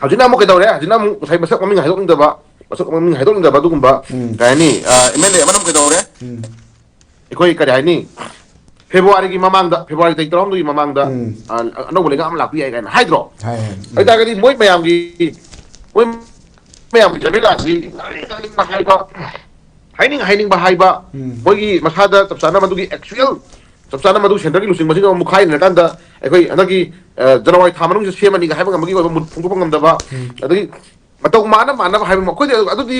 ꯍꯧꯖꯤꯛꯅ ꯑꯃꯨꯛ ꯀꯩꯗꯧꯔꯦ? ꯍꯧꯖꯤꯛꯅ ꯑꯃꯨꯛ ꯉꯁꯥꯏ ꯃꯁꯛ ꯃꯃꯤꯡ ꯍꯥꯏꯗꯣꯛꯅꯤꯡꯗꯕ, ꯃꯁꯛ ꯃꯃꯤꯡ ꯍꯥꯏꯗꯣꯛꯅꯤꯡꯗꯕ ꯑꯗꯨꯒꯨꯝꯕ, ꯎꯝ꯫ ꯀꯩ ꯍꯥꯏꯅꯤ, ꯑ, ꯑꯦꯝ ꯑꯦꯜ ꯑꯦ ꯑꯃꯅ ꯑꯃꯨꯛ ꯀꯩꯗꯧꯔꯦ? ꯎꯝ꯫ ꯑꯩꯈꯣꯏ ꯀꯔꯤ ꯍꯥꯏꯅꯤ, ꯐꯦꯕ꯭ꯔꯨꯋꯥꯔꯤꯒꯤ ꯃꯃꯥꯡꯗ, ꯐꯦꯕ꯭ꯔꯨꯋꯥꯔꯤ ꯇꯥꯔꯤꯛ ꯇꯔꯥꯍꯨꯝꯗꯣꯏꯒꯤ ꯃꯃꯥꯡꯗ, ꯎꯝ꯫ ꯑ, ꯑꯅꯧꯕ ꯂꯩꯉꯥꯛ ꯑꯃ ꯂꯥꯛꯄ ꯌꯥꯏ ꯀꯥꯏꯅ ꯍꯥꯏꯗ꯭ꯔꯣ? ꯍꯥꯏ, ꯍꯥꯏ, ꯎꯝ꯫ ꯑꯗꯨ ꯇꯥꯔꯒꯗꯤ ꯃꯣꯏ ꯃꯌꯥꯝꯒꯤ, ꯃꯣꯏ ꯃꯌꯥꯝꯒꯤ ꯖꯃꯤꯂꯥꯁꯤ ꯍꯥꯏꯅꯤꯡ ꯍꯥꯏꯅꯤꯡꯕ ꯍꯥꯏꯕ, ꯍꯥꯏꯅꯤꯡ ꯍꯥꯏꯅꯤꯡꯕ ꯍꯥꯏꯕ, ꯎꯝ꯫ ꯃꯣꯏꯒꯤ ꯃꯁꯥꯗ ꯆꯞ ꯆꯥꯅ ꯃꯗꯨꯒꯤ ꯑꯦꯛꯆꯨꯋꯦꯜ ꯆꯞ ꯆꯥꯅ ꯃꯗꯨ ꯁꯦꯟꯇꯔꯒꯤ ꯂꯨꯆꯤꯡꯕꯁꯤꯡꯒ ꯑꯃꯨꯛ ꯃꯨꯛꯈꯥꯏꯅꯔꯀꯥꯟꯗ ꯑꯩꯈꯣꯏ ꯍꯟꯗꯛꯀꯤ, ꯑ, ꯖꯅꯋꯥꯔꯤ ꯊꯥ ꯃꯅꯨꯡꯁꯤꯗ ꯁꯦꯝꯃꯅꯤꯒ ꯍꯥꯏꯕ ꯉꯝꯕꯒꯤ ꯑꯣꯏꯕ ꯃꯨꯠ ꯐꯣꯡꯗꯣꯛꯄ ꯉꯝꯗꯕ, ꯎꯝ꯫ ꯑꯗꯒꯤ ꯃꯇꯧ ꯃꯥꯟꯅ ꯃꯥꯟꯅꯕ ꯍꯥꯏꯕ ꯑꯃ, ꯑꯩꯈꯣꯏꯗꯤ ꯑꯗꯨꯗꯤ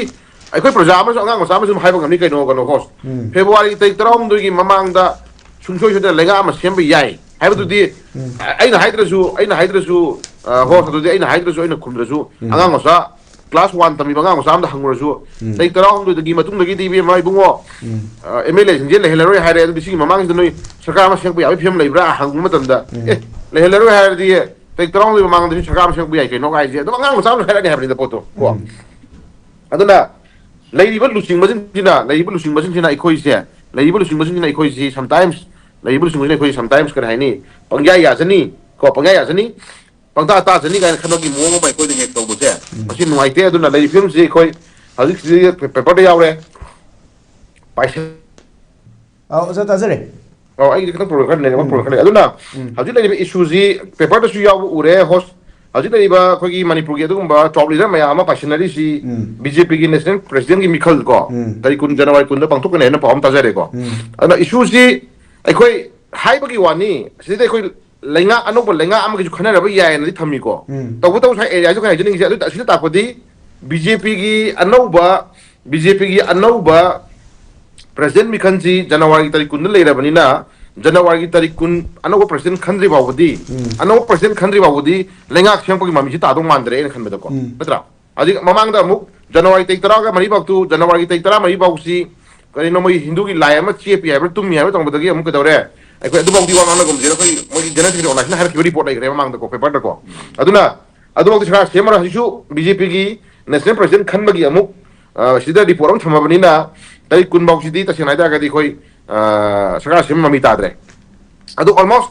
ꯑꯩꯈꯣꯏ ꯄ꯭ꯔꯖꯥ ꯑꯃꯁꯨ ꯑꯉꯥꯡ ꯃꯆꯥ ꯑꯃꯁꯨ ꯑꯗꯨꯝ ꯍꯥꯏꯕ ꯉꯝꯅꯤ ꯀꯩꯅꯣ, ꯀꯩꯅꯣ ꯍꯣꯁ꯫ ꯎꯝ꯫ ꯐꯦꯕ꯭ꯔꯨꯋꯥꯔꯤ ꯇꯥꯔꯤꯛ ꯇꯔꯥꯍꯨꯝꯗꯣꯏꯒꯤ ꯃꯃꯥꯡꯗ ꯁꯨꯡꯁꯣꯏ ꯁꯣꯏꯗꯅ ꯂꯩꯉꯥꯛ ꯑꯃ ꯁꯦꯝꯕ ꯌꯥꯏ ꯍꯥꯏꯕꯗꯨꯗꯤ, ꯎꯝ꯫ ꯑ, ꯑꯩꯅ ꯍꯥꯏꯗ꯭ꯔꯁꯨ, ꯑꯩꯅ ꯍꯥꯏꯗ꯭ꯔꯁꯨ, ꯑ, ꯍꯣꯁ, ꯑꯗꯨꯗꯤ ꯑꯩꯅ ꯍꯥꯏꯗ꯭ꯔꯁꯨ ꯑꯩꯅ ꯈꯨꯝꯗ꯭ꯔꯁꯨ ꯎꯝ꯫ ꯑꯉꯥꯡ ꯃꯆꯥ ꯀ꯭ꯂꯥꯁ ꯋꯥꯟ ꯇꯝꯃꯤꯕ ꯑꯉꯥꯡ ꯃꯆꯥ ꯑꯃꯗ ꯍꯪꯉꯨꯔꯁꯨ, ꯎꯝ꯫ ꯇꯥꯔꯤꯛ ꯇꯔꯥꯍꯨꯝꯗꯣꯏꯗꯒꯤ ꯃꯇꯨꯡꯗꯒꯤꯗꯤ ꯏꯕꯦꯝꯃ ꯏꯕꯨꯡꯉꯣ, ꯎꯝ꯫ ꯑ, ꯑꯦꯝ ꯑꯦꯜ ꯑꯦꯁꯤꯡꯁꯦ ꯂꯩꯍꯜꯂꯔꯣꯏ ꯍꯥꯏꯔꯦ, ꯑꯗꯨꯗꯤ ꯁꯤꯒꯤ ꯃꯃꯥꯡꯁꯤꯗ ꯅꯣꯏ ꯁꯔꯀꯥꯔ ꯑꯃ ꯁꯦꯝꯄ ꯌꯥꯕꯒꯤ ꯐꯤꯕꯝ ꯂꯩꯕ꯭ꯔꯥ ꯍꯪꯕ ꯃꯇꯝꯗ, ꯎꯝ꯫ ꯑꯦ, ꯂꯩꯍꯜꯂꯔꯣꯏ ꯍꯥꯏꯔꯗꯤ ꯇꯥꯔꯤꯛ ꯇꯔꯥꯍꯨꯝꯗꯣꯏ ꯃꯃꯥꯡꯗꯁꯨ ꯁꯔꯀꯥꯔ ꯑꯃ ꯁꯦꯝꯄ ꯌꯥꯏ ꯀꯩꯅꯣ ꯍꯥꯏꯁꯦ ꯑꯗꯨꯝ ꯑꯉꯥꯡ ꯃꯆꯥ ꯑꯃꯅ ꯍꯥꯏꯔꯛꯑꯅꯤ ꯍꯥꯏꯕꯅꯤꯗ ꯄꯣꯠꯇꯣ ꯀꯣ꯫ ꯎꯝ꯫ ꯑꯗꯨꯅ ꯂꯩꯔꯤꯕ ꯂꯨꯆꯤꯡꯕꯁꯤꯡꯁꯤꯅ, ꯂꯩꯔꯤꯕ ꯂꯨꯆꯤꯡꯕꯁꯤꯡꯁꯤꯅ ꯑꯩꯈꯣꯏꯁꯦ, ꯂꯩꯔꯤꯕ ꯂꯨꯆꯤꯡꯕꯁꯤꯡꯁꯤꯅ ꯑꯩꯈꯣꯏꯁꯤ ꯁꯝꯇꯥꯏꯝꯁ, ꯂꯩꯔꯤꯕ ꯂꯨꯆꯤꯡꯕꯁꯤꯅ ꯑꯩꯈꯣꯏ ꯁꯝꯇꯥꯏꯝꯁ ꯀꯔꯤ ꯍꯥꯏꯅꯤ, ꯄꯪꯌꯥ ꯌꯥꯖꯅꯤ ꯀꯣ, ꯄꯪꯌꯥ ꯌꯥꯖꯅꯤ, ꯄꯪꯇꯥ ꯇꯥꯖꯅꯤ ꯀꯥꯏꯅ ꯈꯟꯕꯒꯤ ꯃꯑꯣꯡ ꯑꯃ ꯑꯩꯈꯣꯏꯗ ꯍꯦꯛ ꯇꯧꯕꯁꯦ, ꯎꯝ꯫ ꯃꯁꯤ ꯅꯨꯡꯉꯥꯏꯇꯦ꯫ ꯑꯗꯨꯅ ꯂꯩꯔꯤꯕ ꯐꯤꯕꯝꯁꯤ ꯑꯩꯈꯣꯏ ꯍꯧꯖꯤꯛ ꯁꯤꯗ ꯄꯦꯄꯔꯗ ꯌꯥꯎꯔꯦ, ꯄꯥꯏꯁꯟ ꯑ, ꯑꯣꯖꯥ ꯇꯥꯖꯔꯦ꯫ ꯑꯣ, ꯑꯩꯒꯤꯗꯤ ꯈꯤꯇꯪ ꯄ꯭ꯔꯣꯕ꯭ꯂꯦꯝ ꯈꯔ ꯂꯩꯔꯦ, ꯑꯃ ꯄ꯭ꯔꯣꯕ꯭ꯂꯦꯝ ꯈꯔ ꯂꯩꯔꯦ꯫ ꯑꯗꯨꯅ ꯍꯧꯖꯤꯛ ꯂꯩꯔꯤꯕ ꯏꯁꯨꯁꯤ ꯄꯦꯄꯔꯗꯁꯨ ꯌꯥꯎꯕ ꯎꯔꯦ, ꯍꯣꯁ-, ꯍꯧꯖꯤꯛ ꯂꯩꯔꯤꯕ ꯑꯩꯈꯣꯏꯒꯤ ꯃꯅꯤꯄꯨꯔꯒꯤ ꯑꯗꯨꯒꯨꯝꯕ ꯇꯣꯞ ꯂꯤꯗꯔ ꯃꯌꯥꯝ ꯑꯃ ꯄꯥꯏꯁꯤꯟꯅꯔꯤꯁꯤ ꯎꯝ꯫ ꯕꯤ ꯖꯦ ꯄꯤꯒꯤ ꯅꯦꯁꯅꯦꯜ ꯄ꯭ꯔꯁꯤꯗꯦꯟꯒꯤ ꯃꯤꯈꯜ ꯀꯣ, ꯎꯝ꯫ ꯇꯥꯔꯤꯛ ꯀꯨꯟ, ꯖꯅꯋꯥꯔꯤ ꯀꯨꯟꯗ ꯄꯥꯡꯊꯣꯛꯀꯅꯤ ꯍꯥꯏꯅ ꯄꯥꯎ ꯑꯃ ꯇꯥꯖꯔꯦꯀꯣ꯫ ꯎꯝ꯫ ꯑꯗꯨꯅ ꯏꯁꯨꯁꯤ ꯑꯩꯈꯣꯏ ꯍꯥꯏꯕꯒꯤ ꯋꯥꯅꯤ, ꯁꯤꯗꯩꯗ ꯑꯩꯈꯣꯏ ꯂꯩꯉꯥꯛ, ꯑꯅꯧꯕ ꯂꯩꯉꯥꯛ ꯑꯃꯒꯤꯁꯨ ꯈꯟꯅꯔꯕ ꯌꯥꯏꯅꯗꯤ ꯊꯝꯃꯤꯀꯣ꯫ ꯎꯝ꯫ ꯇꯧꯕꯇꯕꯨ ꯉꯁꯥꯏ ꯑꯦꯔꯤꯌꯥꯁꯨ ꯀꯩ ꯍꯥꯏꯖꯅꯤꯡꯉꯤꯁꯦ, ꯑꯗꯨ ꯑꯁꯤꯗ ꯇꯥꯛꯄꯗꯤ ꯕꯤ ꯖꯦ ꯄꯤꯒꯤ ꯑꯅꯧꯕ, ꯕꯤ ꯖꯦ ꯄꯤꯒꯤ ꯑꯅꯧꯕ ꯄ꯭ꯔꯁꯤꯗꯦꯟ ꯃꯤꯈꯜꯁꯤ ꯖꯅꯋꯥꯔꯤꯒꯤ ꯇꯥꯔꯤꯛ ꯀꯨꯟꯗ ꯂꯩꯔꯕꯅꯤꯅ, ꯖꯅꯋꯥꯔꯤꯒꯤ ꯇꯥꯔꯤꯛ ꯀꯨꯟ ꯑꯅꯧꯕ ꯄ꯭ꯔꯁꯤꯗꯦꯟ ꯈꯟꯗ꯭ꯔꯤ ꯐꯥꯎꯕꯗꯤ, ꯎꯝ꯫ ꯑꯅꯧꯕ ꯄ꯭ꯔꯁꯤꯗꯦꯟ ꯈꯟꯗ꯭ꯔꯤ ꯐꯥꯎꯕꯗꯤ ꯂꯩꯉꯥꯛ ꯁꯦꯝꯂꯛꯄꯒꯤ ꯃꯃꯤꯁꯤ ꯇꯥꯗꯧ ꯃꯥꯟꯗ꯭ꯔꯦ ꯑꯩꯅ ꯈꯟꯕꯗꯀꯣ꯫ ꯎꯝ꯫ ꯅꯠꯇ꯭ꯔꯥ? ꯍꯧꯖꯤꯛ ꯃꯃꯥꯡꯗ ꯑꯃꯨꯛ ꯖꯅꯋꯥꯔꯤ ꯇꯥꯔꯤꯛ ꯇꯔꯥꯒ ꯃꯔꯤ ꯐꯥꯎꯇꯨ, ꯖꯅꯋꯥꯔꯤꯒꯤ ꯇꯥꯔꯤꯛ ꯇꯔꯥꯃꯔꯤ ꯐꯥꯎꯁꯤ ꯀꯔꯤꯅꯣ, ꯃꯣꯏ ꯍꯤꯟꯗꯨꯒꯤ ꯂꯥꯏ ꯑꯃ ꯆꯦꯞꯄꯤ ꯍꯥꯏꯕ꯭ꯔꯥ, ꯇꯨꯝꯃꯤ ꯍꯥꯏꯕ꯭ꯔꯥ ꯇꯧꯕꯗꯒꯤ ꯑꯃꯨꯛ ꯀꯩꯗꯧꯔꯦ? ꯑꯩꯈꯣꯏ ꯑꯗꯨꯐꯥꯎꯗꯤ ꯋꯥ ꯉꯥꯡꯅꯒꯨꯝꯁꯦꯅ ꯑꯩꯈꯣꯏ ꯃꯣꯏꯒꯤ ꯖꯦꯅꯦꯔꯦꯜ ꯁꯦꯀ꯭ꯌꯨꯔꯤꯇꯤ ꯑꯣꯔꯒꯅꯥꯏꯖꯦꯁꯟ ꯍꯥꯏꯔꯛꯈꯤꯕ ꯔꯤꯄꯣꯔꯠ ꯂꯩꯈ꯭ꯔꯦ ꯃꯃꯥꯡꯗꯀꯣ, ꯄꯦꯄꯔꯗꯀꯣ꯫ ꯑꯗꯨꯅ ꯑꯗꯨꯐꯥꯎꯗꯤ ꯁꯔꯀꯥꯔ ꯁꯦꯝꯃꯔꯣꯏ꯫ ꯍꯧꯖꯤꯛꯁꯨ ꯕꯤ ꯖꯦ ꯄꯤꯒꯤ ꯅꯦꯁꯅꯦꯜ ꯄ꯭ꯔꯁꯤꯗꯦꯟ ꯈꯟꯕꯒꯤ ꯑꯃꯨꯛ, ꯑ, ꯁꯤꯗ ꯔꯤꯄꯣꯔꯠ ꯑꯃ ꯊꯝꯃꯕꯅꯤꯅ, ꯇꯥꯔꯤꯛ ꯀꯨꯟ ꯐꯥꯎꯁꯤꯗꯤ ꯇꯁꯦꯡꯅ ꯍꯥꯏꯇꯥꯔꯒꯗꯤ ꯑꯩꯈꯣꯏ, ꯑ, ꯁꯔꯀꯥꯔ ꯁꯦꯝꯕ ꯃꯃꯤ ꯇꯥꯗ꯭ꯔꯦ꯫ ꯑꯗꯨ ꯑꯣꯜꯃꯣꯁ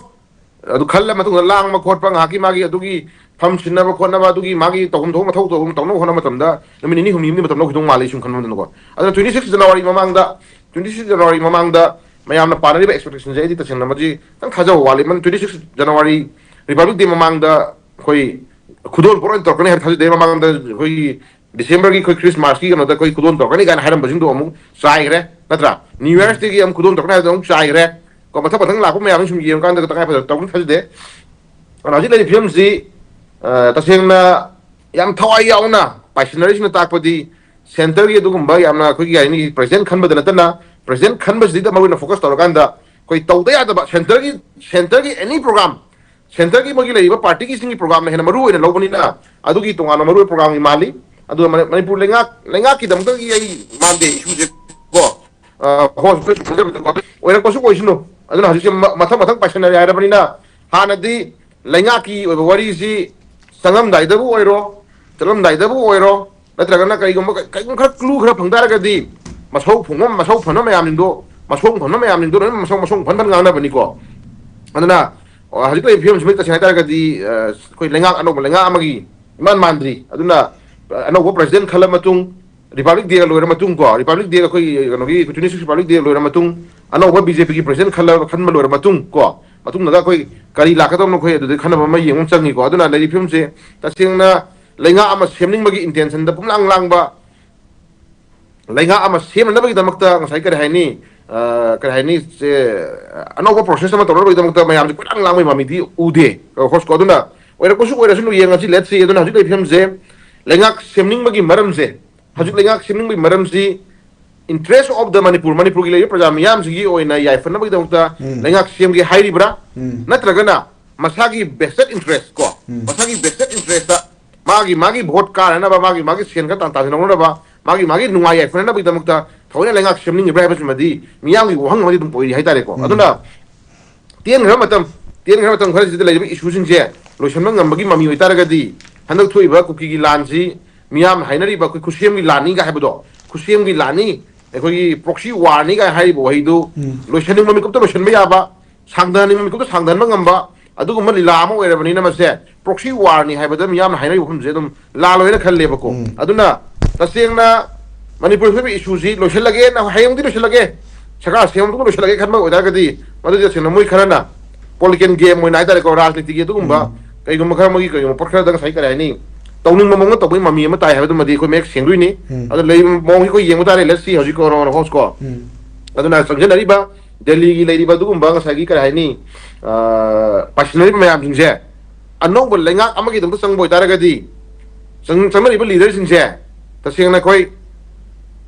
ꯑꯗꯨ ꯈꯜꯂ ꯃꯇꯨꯡꯗ ꯂꯥꯡꯕ ꯈꯣꯠꯄ, ꯉꯥꯏꯍꯥꯛꯀꯤ ꯃꯥꯒꯤ ꯑꯗꯨꯒꯤ ꯐꯝ ꯁꯤꯟꯅꯕ ꯈꯣꯠꯅꯕ, ꯑꯗꯨꯒꯤ ꯃꯥꯒꯤ ꯇꯧꯐꯝ ꯊꯣꯛꯄ ꯃꯊꯧ ꯇꯧꯐꯝ ꯇꯧꯅꯕ ꯍꯣꯠꯅꯕ ꯃꯇꯝꯗ ꯅꯨꯃꯤꯠ ꯅꯤꯅꯤ ꯍꯨꯝꯅꯤ ꯑꯃꯗꯤ ꯃꯇꯝ ꯂꯧꯈꯤꯗꯧ ꯃꯥꯜꯂꯤ, ꯁꯨꯝ ꯈꯟꯕ ꯃꯇꯝꯗꯀꯣ꯫ ꯑꯗꯨꯅ twenty six January ꯃꯃꯥꯡꯗ, twenty six January ꯃꯃꯥꯡꯗ ꯃꯌꯥꯝꯅ ꯄꯥꯅꯔꯤꯕ expectationꯁꯦ ꯑꯩꯗꯤ ꯇꯁꯦꯡꯅ ꯃꯁꯤ ꯈꯤꯇꯪ ꯊꯥꯖꯕ ꯋꯥꯠꯂꯤ꯫ ꯃꯔꯝꯗꯤ twenty six January Republic Day ꯃꯃꯥꯡꯗ ꯑꯩꯈꯣꯏ ꯈꯨꯗꯣꯜ ꯄꯣꯠ ꯑꯣꯏꯅ ꯇꯧꯔꯛꯀꯅꯤ ꯍꯥꯏꯕ ꯊꯥꯖꯗꯦ꯫ ꯃꯃꯥꯡꯗ ꯑꯩꯈꯣꯏꯒꯤ Decemberꯒꯤ ꯑꯩꯈꯣꯏ Christmasꯀꯤ ꯀꯩꯅꯣꯗ ꯑꯩꯈꯣꯏ ꯈꯨꯗꯣꯜ ꯇꯧꯔꯛꯀꯅꯤ ꯀꯥꯏꯅ ꯍꯥꯏꯔꯝꯕꯁꯤꯡꯗꯣ ꯑꯃꯨꯛ ꯆꯥꯏꯈ꯭ꯔꯦ, ꯅꯠꯇ꯭ꯔꯥ? New Year's Dayꯒꯤ ꯑꯃꯨꯛ ꯈꯨꯗꯣꯜ ꯇꯧꯔꯛꯀꯅꯤ ꯍꯥꯏꯕꯗꯣ ꯑꯃꯨꯛ ꯆꯥꯏꯈ꯭ꯔꯦ꯫ ꯀꯣ, ꯃꯊꯪ ꯃꯊꯪ ꯂꯥꯛꯄ ꯃꯌꯥꯝꯁꯤ ꯁꯨꯝ ꯌꯦꯡꯉꯀꯥꯟꯗ ꯇꯉꯥꯏ ꯐꯗꯅ ꯇꯧꯅꯤ ꯊꯥꯖꯗꯦ꯫ ꯑꯗꯨꯅ ꯍꯧꯖꯤꯛ ꯂꯩꯔꯤꯕ ꯐꯤꯕꯝꯁꯤ, ꯑ, ꯇꯁꯦꯡꯅ ꯌꯥꯝ ꯊꯋꯥꯏ ꯌꯥꯎꯅ ꯄꯥꯏꯁꯤꯟꯅꯔꯤꯁꯤꯅ ꯇꯥꯛꯄꯗꯤ centreꯒꯤ ꯑꯗꯨꯒꯨꯝꯕ ꯌꯥꯝꯅ ꯑꯩꯈꯣꯏꯒꯤ ꯍꯥꯏꯅꯤ president ꯈꯟꯕꯗ ꯅꯠꯇꯅ, president ꯈꯟꯕꯁꯤꯗ ꯃꯔꯨ ꯑꯣꯏꯅ focus ꯇꯧꯔꯀꯥꯟꯗ ꯑꯩꯈꯣꯏ ꯇꯧꯗ ꯌꯥꯗꯕ centreꯒꯤ, centreꯒꯤ any program, centreꯒꯤ ꯃꯣꯏꯒꯤ ꯂꯩꯔꯤꯕ partyꯒꯤꯁꯤꯡꯒꯤ programꯅ ꯍꯦꯟꯅ ꯃꯔꯨ ꯑꯣꯏꯅ ꯂꯧꯕꯅꯤꯅ ꯑꯗꯨꯒꯤ ꯇꯣꯉꯥꯟꯕ ꯃꯔꯨ ꯑꯣꯏꯕ programꯒꯤ ꯃꯥꯜꯂꯤ꯫ ꯑꯗꯨꯒ ꯃꯅꯤ-, ꯃꯅꯤꯄꯨꯔ ꯂꯩꯉꯥꯛ, ꯂꯩꯉꯥꯛꯀꯤꯗꯃꯛꯇꯒꯤ ꯑꯩ ꯃꯥꯟꯗꯦ issueꯁꯦ ꯀꯣ꯫ ꯑ, ꯍꯣꯏ, ꯍꯣꯏ, ꯑꯣꯏꯔꯛꯄꯁꯨ ꯑꯣꯏꯁꯅꯨ꯫ ꯑꯗꯨꯅ ꯍꯧꯖꯤꯛꯁꯦ ꯃ-, ꯃꯊꯪ ꯃꯊꯪ ꯄꯥꯏꯁꯟꯅꯔꯦ ꯍꯥꯏꯔꯕꯅꯤꯅ ꯍꯥꯟꯅꯗꯤ ꯂꯩꯉꯥꯛꯀꯤ ꯑꯣꯏꯕ ꯋꯥꯔꯤꯁꯤ ꯆꯪꯉꯝꯗꯥꯏꯗꯕꯨ ꯑꯣꯏꯔꯣ, ꯆꯠꯂꯝꯗꯥꯏꯗꯕꯨ ꯑꯣꯏꯔꯣ, ꯅꯠꯇ꯭ꯔꯒꯅ ꯀꯔꯤꯒꯨꯝꯕ ꯀ-, ꯀꯔꯤꯒꯨꯝꯕ ꯈꯔ clue ꯈꯔ ꯐꯪ ꯇꯥꯔꯒꯗꯤ ꯃꯁꯧ ꯐꯪꯕ, ꯃꯁꯧ ꯐꯅ ꯃꯌꯥꯝꯁꯤꯡꯗꯣ, ꯃꯁꯧ ꯐꯅ ꯃꯌꯥꯝꯁꯤꯡꯗꯣ ꯂꯣꯏꯅ ꯃꯁꯧ, ꯃꯁꯧ ꯐꯟ ꯐꯟ ꯉꯥꯡꯅꯕꯅꯤꯀꯣ꯫ ꯑꯗꯨꯅ, ꯑ, ꯍꯧꯖꯤꯛ ꯂꯩꯔꯤꯕ ꯐꯤꯕꯝꯁꯤ ꯇꯁꯦꯡꯅ ꯍꯥꯏ ꯇꯥꯔꯒꯗꯤ, ꯑ, ꯑꯩꯈꯣꯏ ꯂꯩꯉꯥꯛ, ꯑꯅꯧꯕ ꯂꯩꯉꯥꯛ ꯑꯃꯒꯤ ꯏꯃꯥꯟ ꯃꯥꯟꯗ꯭ꯔꯤ꯫ ꯑꯗꯨꯅ, ꯑ, ꯑꯅꯧꯕ president ꯈꯜꯂ ꯃꯇꯨꯡ, Republic Day ꯂꯣꯏꯔ ꯃꯇꯨꯡ ꯀꯣ, Republic Day ꯑꯩꯈꯣꯏ ꯀꯩꯅꯣꯒꯤ twenty six Republic Day ꯂꯣꯏꯔ ꯃꯇꯨꯡ, ꯑꯅꯧꯕ ꯕꯤ ꯖꯦ ꯄꯤꯒꯤ ꯄ꯭ꯔꯁꯤꯗꯦꯟ ꯈꯜꯂ ꯈꯟꯕ ꯂꯣꯏꯔ ꯃꯇꯨꯡ ꯀꯣ, ꯃꯇꯨꯡꯗꯒ ꯑꯩꯈꯣꯏ ꯀꯔꯤ ꯂꯥꯛꯀꯗꯕꯅꯣ, ꯑꯩꯈꯣꯏ ꯑꯗꯨꯗꯩ ꯈꯟꯅꯕ ꯑꯃ ꯌꯦꯡꯕ ꯑꯃ ꯆꯪꯉꯤꯀꯣ꯫ ꯑꯗꯨꯅ ꯂꯩꯔꯤꯕ ꯐꯤꯕꯝꯁꯦ ꯇꯁꯦꯡꯅ ꯂꯩꯉꯥꯛ ꯑꯃ ꯁꯦꯝꯅꯤꯡꯕꯒꯤ ꯏꯟꯇꯦꯟꯁꯟꯗ ꯄꯨꯝꯂꯥꯡ ꯂꯥꯡꯕ, ꯂꯩꯉꯥꯛ ꯑꯃ ꯁꯦꯝꯅꯅꯕꯒꯤꯗꯃꯛꯇ ꯉꯁꯥꯏ ꯀꯔꯤ ꯍꯥꯏꯅꯤ, ꯑ, ꯀꯔꯤ ꯍꯥꯏꯅꯤ, ꯁꯦ, ꯑꯅꯧꯕ ꯄ꯭ꯔꯣꯁꯦꯁ ꯑꯃ ꯇꯧꯅꯕꯒꯤꯗꯃꯛꯇ ꯃꯌꯥꯝꯁꯦ ꯀꯣꯏꯂꯥꯡ ꯂꯥꯡꯕꯒꯤ ꯃꯃꯤꯗꯤ ꯎꯗꯦ, ꯍꯣꯁꯀꯣ꯫ ꯑꯗꯨꯅ ꯑꯣꯏꯔꯛꯄꯁꯨ ꯑꯣꯏꯔꯁꯅꯨ, ꯌꯦꯡꯉꯁꯤ, let's see꯫ ꯑꯗꯨꯅ ꯍꯧꯖꯤꯛ ꯂꯩꯔꯤꯕ ꯐꯤꯕꯝꯁꯦ, ꯂꯩꯉꯥꯛ ꯁꯦꯝꯅꯤꯡꯕꯒꯤ ꯃꯔꯝꯁꯦ, ꯍꯧꯖꯤꯛ ꯂꯩꯉꯥꯛ ꯁꯦꯝꯅꯤꯡꯕꯒꯤ ꯃꯔꯝꯁꯤ interest of the ꯃꯅꯤꯄꯨꯔ, ꯃꯅꯤꯄꯨꯔꯒꯤ ꯂꯩꯔꯤꯕ ꯄ꯭ꯔꯖꯥ ꯃꯤꯌꯥꯝꯁꯤꯒꯤ ꯑꯣꯏꯅ ꯌꯥꯏꯐꯅꯕꯒꯤꯗꯃꯛꯇ ꯎꯝ꯫ ꯂꯩꯉꯥꯛ ꯁꯦꯝꯒꯦ ꯍꯥꯏꯔꯤꯕ꯭ꯔꯥ? ꯎꯝ꯫ ꯅꯠꯇ꯭ꯔꯒꯅ ꯃꯁꯥꯒꯤ vested interest ꯀꯣ, ꯎꯝ꯫ ꯃꯁꯥꯒꯤ vested interestꯇ ꯃꯥꯒꯤ, ꯃꯥꯒꯤ ꯚꯣꯠ ꯀꯥꯅꯅꯕ, ꯃꯥꯒꯤ, ꯃꯥꯒꯤ ꯁꯦꯟ ꯈꯔ ꯇꯥꯟ-, ꯇꯥꯟꯁꯤꯟꯍꯧꯅꯕ, ꯃꯥꯒꯤ, ꯃꯥꯒꯤ ꯅꯨꯡꯉꯥꯏ ꯌꯥꯏꯐꯅꯅꯕꯒꯤꯗꯃꯛꯇ ꯊꯑꯣꯏꯅ ꯂꯩꯉꯥꯛ ꯁꯦꯝꯅꯤꯡꯉꯤꯕ꯭ꯔꯥ ꯍꯥꯏꯕꯁꯤꯃꯗꯤ ꯃꯤꯌꯥꯝꯒꯤ ꯋꯥꯍꯪ ꯑꯃꯗꯤ ꯑꯗꯨꯝ ꯑꯣꯏꯔꯤ ꯍꯥꯏꯇꯥꯔꯦꯀꯣ꯫ ꯎꯝ꯫ ꯑꯗꯨꯅ ꯇꯦꯟꯈ꯭ꯔꯕ ꯃꯇꯝ, ꯇꯦꯟꯈ꯭ꯔꯕ ꯃꯇꯝ ꯈꯔꯁꯤꯗ ꯂꯩꯔꯤꯕ ꯏꯁꯨꯁꯤꯡꯁꯦ ꯂꯣꯏꯁꯤꯟꯕ ꯉꯝꯕꯒꯤ ꯃꯃꯤ ꯑꯣꯏꯇꯥꯔꯒꯗꯤ, ꯍꯟꯗꯛ ꯊꯣꯛꯏꯕ ꯀꯨꯀꯤꯒꯤ ꯂꯥꯟꯁꯤ ꯃꯤꯌꯥꯝꯅ ꯍꯥꯏꯅꯔꯤꯕ ꯑꯩꯈꯣꯏ ꯈꯨꯠꯁꯦꯝꯒꯤ ꯂꯥꯟꯅꯤꯒ ꯍꯥꯏꯕꯗꯣ, ꯈꯨꯠꯁꯦꯝꯒꯤ ꯂꯥꯟꯅꯤ, ꯑꯩꯈꯣꯏꯒꯤ proxy warꯅꯤꯒ ꯍꯥꯏꯔꯤꯕ ꯋꯥꯍꯩꯗꯨ ꯎꯝ꯫ ꯂꯣꯏꯁꯤꯟꯅꯤꯡꯕ ꯃꯤꯀꯨꯞꯇ ꯂꯣꯏꯁꯤꯟꯕ ꯌꯥꯕ, ꯁꯥꯡꯊꯍꯟꯅꯤꯡꯕ ꯃꯤꯀꯨꯞꯇ ꯁꯥꯡꯊꯍꯟꯕ ꯉꯝꯕ, ꯑꯗꯨꯒꯨꯝꯕ ꯂꯤꯂꯥ ꯑꯃ ꯑꯣꯏꯔꯕꯅꯤꯅ ꯃꯁꯦ proxy warꯅꯤ ꯍꯥꯏꯕꯗ ꯃꯤꯌꯥꯝꯅ ꯍꯥꯏꯅꯔꯤꯕ ꯋꯥꯐꯝꯁꯦ ꯑꯗꯨꯝ ꯂꯥꯜꯂꯣꯏꯅ ꯈꯜꯂꯦꯕꯀꯣ꯫ ꯎꯝ꯫ ꯑꯗꯨꯅ ꯇꯁꯦꯡꯅ ꯃꯅꯤꯄꯨꯔ ꯊꯣꯛꯏꯕ ꯏꯁꯨꯁꯤ ꯂꯣꯏꯁꯤꯜꯂꯒꯦꯅ, ꯍꯌꯦꯡꯗꯤ ꯂꯣꯏꯁꯤꯜꯂꯒꯦ, ꯁꯔꯀꯥꯔ ꯁꯦꯝꯕ ꯃꯇꯨꯡꯗ ꯂꯣꯏꯁꯤꯜꯂꯒꯦ ꯈꯟꯕ ꯑꯣꯏꯇꯥꯔꯒꯗꯤ, ꯃꯗꯨꯗꯤ ꯇꯁꯦꯡꯅ ꯃꯣꯏ ꯈꯔꯅ political game ꯑꯣꯏꯅ ꯍꯥꯏꯇꯥꯔꯦꯀꯣ, ꯔꯥꯖꯅꯤꯇꯤꯒꯤ ꯑꯗꯨꯒꯨꯝꯕ ꯎꯝ꯫ ꯀꯩꯒꯨꯝꯕ ꯈꯔ, ꯃꯣꯏꯒꯤ ꯀꯩꯒꯨꯝꯕ ꯄꯣꯠ ꯈꯔꯗ ꯉꯁꯥꯏ ꯀꯔꯤ ꯍꯥꯏꯅꯤ, ꯇꯧꯅꯤꯡꯕ ꯃꯑꯣꯡꯗ ꯇꯧꯕꯒꯤ ꯃꯃꯤ ꯑꯃ ꯇꯥꯏ ꯍꯥꯏꯕꯗꯨꯃꯗꯤ ꯑꯩꯈꯣꯏ ꯃꯌꯦꯛ ꯁꯦꯡꯗꯣꯏꯅꯤ꯫ ꯎꯝ꯫ ꯑꯗꯣ ꯂꯩꯔꯤꯕ ꯃꯑꯣꯡꯁꯤ ꯑꯩꯈꯣꯏ ꯌꯦꯡꯕ ꯇꯥꯔꯦ, let's see, ꯍꯧꯖꯤꯛ ꯀꯣ, ꯍꯣꯁꯀꯣ꯫ ꯎꯝ꯫ ꯑꯗꯨꯅ ꯆꯪꯁꯤꯟꯅꯔꯤꯕ ꯗꯦꯜꯂꯤꯒꯤ ꯂꯩꯔꯤꯕ ꯑꯗꯨꯒꯨꯝꯕ ꯉꯁꯥꯏꯒꯤ ꯀꯔꯤ ꯍꯥꯏꯅꯤ, ꯑ, ꯄꯥꯏꯁꯤꯟꯅꯔꯤꯕ ꯃꯌꯥꯝꯁꯤꯡꯁꯦ ꯑꯅꯧꯕ ꯂꯩꯉꯥꯛ ꯑꯃꯒꯤꯗꯃꯛꯇ ꯆꯪꯕ ꯑꯣꯏꯇꯥꯔꯒꯗꯤ, ꯆꯪ-, ꯆꯪꯅꯔꯤꯕ ꯂꯤꯗꯔꯁꯤꯡꯁꯦ ꯇꯁꯦꯡꯅ ꯑꯩꯈꯣꯏ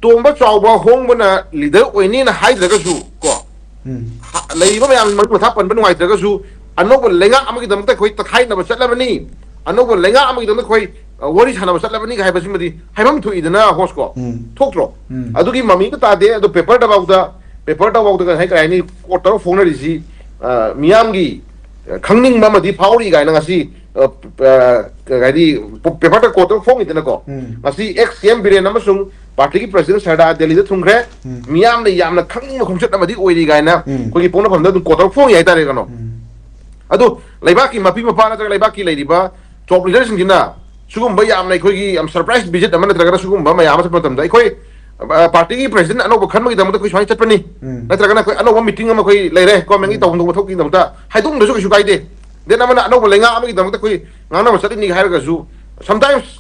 ꯇꯣꯝꯕ ꯆꯥꯎꯕ ꯍꯣꯡꯕꯅ ꯂꯤꯗꯔ ꯑꯣꯏꯅꯤꯅ ꯍꯥꯏꯗ꯭ꯔꯒꯁꯨ ꯀꯣ, ꯎꯝ꯫ ꯍ-, ꯂꯩꯔꯤꯕ ꯃꯌꯥꯝ ꯃꯔꯤ ꯃꯊꯥ ꯄꯟꯕ ꯅꯨꯡꯉꯥꯏꯇ꯭ꯔꯒꯁꯨ, ꯑꯅꯧꯕ ꯂꯩꯉꯥꯛ ꯑꯃꯒꯤꯗꯃꯛꯇ ꯑꯩꯈꯣꯏ ꯇꯛꯈꯥꯏꯅꯕ ꯆꯠꯂꯕꯅꯤ, ꯑꯅꯧꯕ ꯂꯩꯉꯥꯛ ꯑꯃꯒꯤꯗꯃꯛꯇ ꯑꯩꯈꯣꯏ, ꯑ, ꯋꯥꯔꯤ ꯁꯥꯟꯅꯕ ꯆꯠꯂꯕꯅꯤ ꯍꯥꯏꯕꯁꯤꯃꯗꯤ ꯍꯥꯏꯐꯝ ꯊꯣꯛꯏꯗꯅ, ꯍꯣꯁꯀꯣ? ꯎꯝ꯫ ꯊꯣꯛꯇ꯭ꯔꯣ? ꯎꯝ꯫ ꯑꯗꯨꯒꯤ ꯃꯃꯤꯗ ꯇꯥꯗꯦ꯫ ꯑꯗꯣ ꯄꯦꯄꯔꯗꯐꯥꯎꯗ, ꯄꯦꯄꯔꯗꯐꯥꯎꯗ ꯉꯁꯥꯏ ꯀꯔꯤ ꯍꯥꯏꯅꯤ, ꯀꯣꯔꯠꯇꯒ ꯐꯣꯡꯅꯔꯤꯁꯤ, ꯑ, ꯃꯤꯌꯥꯝꯒꯤ, ꯑ, ꯈꯪꯅꯤꯡꯕ ꯑꯃꯗꯤ ꯐꯥꯎꯔꯤ ꯀꯥꯏꯅ ꯉꯁꯤ, ꯑ, ꯑ, ꯀꯔꯤ ꯍꯥꯏꯗꯤ, ꯄꯦꯄꯔꯗ ꯀꯣꯔꯠꯇꯒ ꯐꯣꯡꯉꯤꯗꯅꯀꯣ꯫ ꯎꯝ꯫ ꯉꯁꯤ ex C M ꯕꯤꯔꯦꯟ ꯑꯃꯁꯨꯡ ꯄꯥꯔꯇꯤꯒꯤ ꯄ꯭ꯔꯁꯤꯗꯦꯟ ꯁꯔꯗꯥꯔ ꯗꯦꯜꯂꯤꯗ ꯊꯨꯡꯈ꯭ꯔꯦ꯫ ꯎꯝ꯫ ꯃꯤꯌꯥꯝꯅ ꯌꯥꯝꯅ ꯈꯪꯅꯤꯡꯕ ꯈꯣꯡꯆꯠ ꯑꯃꯗꯤ ꯑꯣꯏꯔꯤ ꯀꯥꯏꯅ ꯎꯝ꯫ ꯑꯩꯈꯣꯏꯒꯤ ꯄꯣꯛꯅꯐꯝꯗ ꯑꯗꯨꯝ ꯀꯣꯔꯠꯇꯒ ꯐꯣꯡꯉꯤ ꯍꯥꯏꯇꯥꯔꯦ ꯀꯩꯅꯣ꯫ ꯎꯝ꯫ ꯑꯗꯨ ꯂꯩꯕꯥꯛꯀꯤ ꯃꯄꯤ ꯃꯄꯥ ꯅꯠꯇ꯭ꯔꯒ ꯂꯩꯕꯥꯛꯀꯤ ꯂꯩꯔꯤꯕ ꯇꯣꯞ ꯂꯤꯗꯔꯁꯤꯡꯁꯤꯅ ꯁꯤꯒꯨꯝꯕ ꯌꯥꯝꯅ ꯑꯩꯈꯣꯏꯒꯤ ꯌꯥꯝ surprise visit ꯑꯃ ꯅꯠꯇ꯭ꯔꯒꯅ ꯁꯤꯒꯨꯝꯕ ꯃꯌꯥꯝ ꯑꯃ ꯆꯠꯄ ꯃꯇꯝꯗ ꯑꯩꯈꯣꯏ ꯄꯥꯔꯇꯤꯒꯤ ꯄ꯭ꯔꯦꯁꯤꯗꯦꯟ ꯑꯅꯧꯕ ꯈꯟꯕꯒꯤꯗꯃꯛꯇ ꯑꯩꯈꯣꯏ ꯁꯨꯃꯥꯏꯅ ꯆꯠꯄꯅꯤ, ꯎꯝ, ꯅꯠꯇ꯭ꯔꯒꯅ ꯑꯩꯈꯣꯏ ꯑꯅꯧꯕ ꯃꯤꯇꯤꯡ ꯑꯃ ꯑꯩꯈꯣꯏ ꯂꯩꯔꯦ, ꯒꯣꯔꯃꯦꯟꯒꯤ ꯎꯝ, ꯇꯧꯐꯝ ꯊꯣꯛꯄ ꯊꯕꯛꯀꯤꯗꯃꯛꯇ ꯍꯥꯏꯗꯣꯛꯑꯝꯗ꯭ꯔꯁꯨ ꯀꯩꯁꯨ ꯀꯥꯏꯗꯦ꯫ ꯗꯦꯟ ꯑꯃꯅ ꯑꯅꯧꯕ ꯂꯩꯉꯥꯛ ꯑꯃꯒꯤꯗꯃꯛꯇ ꯑꯩꯈꯣꯏ ꯉꯥꯡꯅꯕ ꯆꯠꯂꯤꯅꯤ ꯍꯥꯏꯔꯒꯁꯨ, ꯁꯝꯇꯥꯏꯝꯁ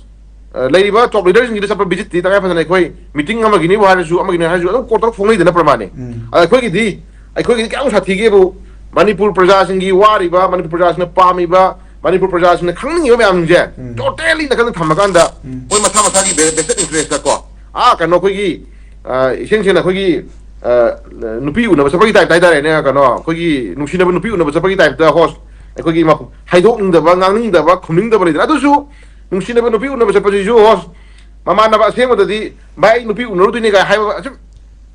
ꯂꯩꯔꯤꯕ ꯇꯣꯞ ꯂꯤꯗꯔꯁꯤꯡꯁꯤꯗ ꯆꯠꯄ ꯚꯤꯖꯤꯠꯇꯤ ꯇꯉꯥꯏ ꯐꯗꯅ ꯑꯩꯈꯣꯏ ꯃꯤꯇꯤꯡ ꯑꯃꯒꯤꯅꯤꯕꯨ ꯍꯥꯏꯔꯁꯨ, ꯑꯃꯒꯤꯅꯤ ꯍꯥꯏꯔꯁꯨ ꯑꯗꯨꯝ ꯀꯣꯜ ꯇꯧꯔꯒ ꯐꯣꯡꯅꯩꯗꯅ ꯄ꯭ꯔꯃꯥꯅꯤ꯫ ꯎꯝ꯫ ꯑꯗ ꯑꯩꯈꯣꯏꯒꯤꯗꯤ, ꯑꯩꯈꯣꯏꯒꯤꯗꯤ ꯀꯌꯥꯝ ꯁꯥꯊꯤꯒꯦꯕꯨ, ꯃꯅꯤꯄꯨꯔ ꯄ꯭ꯔꯖꯥꯁꯤꯡꯒꯤ ꯋꯥꯔꯤꯕ, ꯃꯅꯤꯄꯨꯔ ꯄ꯭ꯔꯖꯥꯁꯤꯡꯅ ꯄꯥꯝꯃꯤꯕ, ꯃꯅꯤꯄꯨꯔ ꯄ꯭ꯔꯖꯥꯁꯤꯡꯅ ꯈꯪꯅꯤꯡꯉꯤꯕ ꯃꯌꯥꯝꯁꯤꯡꯁꯦ ꯎꯝ, ꯇꯣꯇꯦꯂꯤ ꯅꯥꯀꯟꯗ ꯊꯝꯃꯀꯥꯟꯗ ꯎꯝ, ꯃꯣꯏ ꯃꯁꯥ ꯃꯁꯥꯒꯤ ꯚꯦ-, ꯚꯦꯁꯇꯦꯠ ꯏꯟꯇꯔꯦꯁꯇ ꯀꯣ, ꯑꯥ, ꯀꯩꯅꯣ, ꯑꯩꯈꯣꯏꯒꯤ, ꯑ, ꯏꯁꯦꯡ ꯁꯦꯡꯅ ꯑꯩꯈꯣꯏꯒꯤ, ꯑ, ꯅꯨꯄꯤ ꯎꯅꯕ ꯆꯠꯄꯒꯤ ꯇꯥꯏꯞꯇ ꯍꯥꯏꯇꯥꯔꯦꯅꯦ, ꯀꯩꯅꯣ, ꯑꯩꯈꯣꯏꯒꯤ ꯅꯨꯡꯁꯤꯅꯕ ꯅꯨꯄꯤ ꯎꯅꯕ ꯆꯠꯄꯒꯤ ꯇꯥꯏꯞꯇ ꯍꯣꯁ, ꯑꯩꯈꯣꯏꯒꯤ ꯃ-, ꯍꯥꯏꯗꯣꯛꯅꯤꯡꯗꯕ, ꯉꯥꯡꯅꯤꯡꯗꯕ, ꯈꯨꯝꯅꯤꯡꯗꯕ ꯂꯩꯗꯅ, ꯑꯗꯨꯁꯨ ꯅꯨꯡꯁꯤꯅꯕ ꯅꯨꯄꯤ ꯎꯅꯕ ꯆꯠꯄꯁꯤꯁꯨ ꯍꯣꯁ, ꯃꯃꯥꯟꯅꯕ ꯑꯁꯦꯡꯕꯗꯗꯤ "ꯚꯥꯏ, ꯑꯩ ꯅꯨꯄꯤ ꯎꯅꯔꯨꯗꯣꯏꯅꯤ" ꯀꯥꯏ ꯍꯥꯏꯕ, ꯑꯁꯨꯝ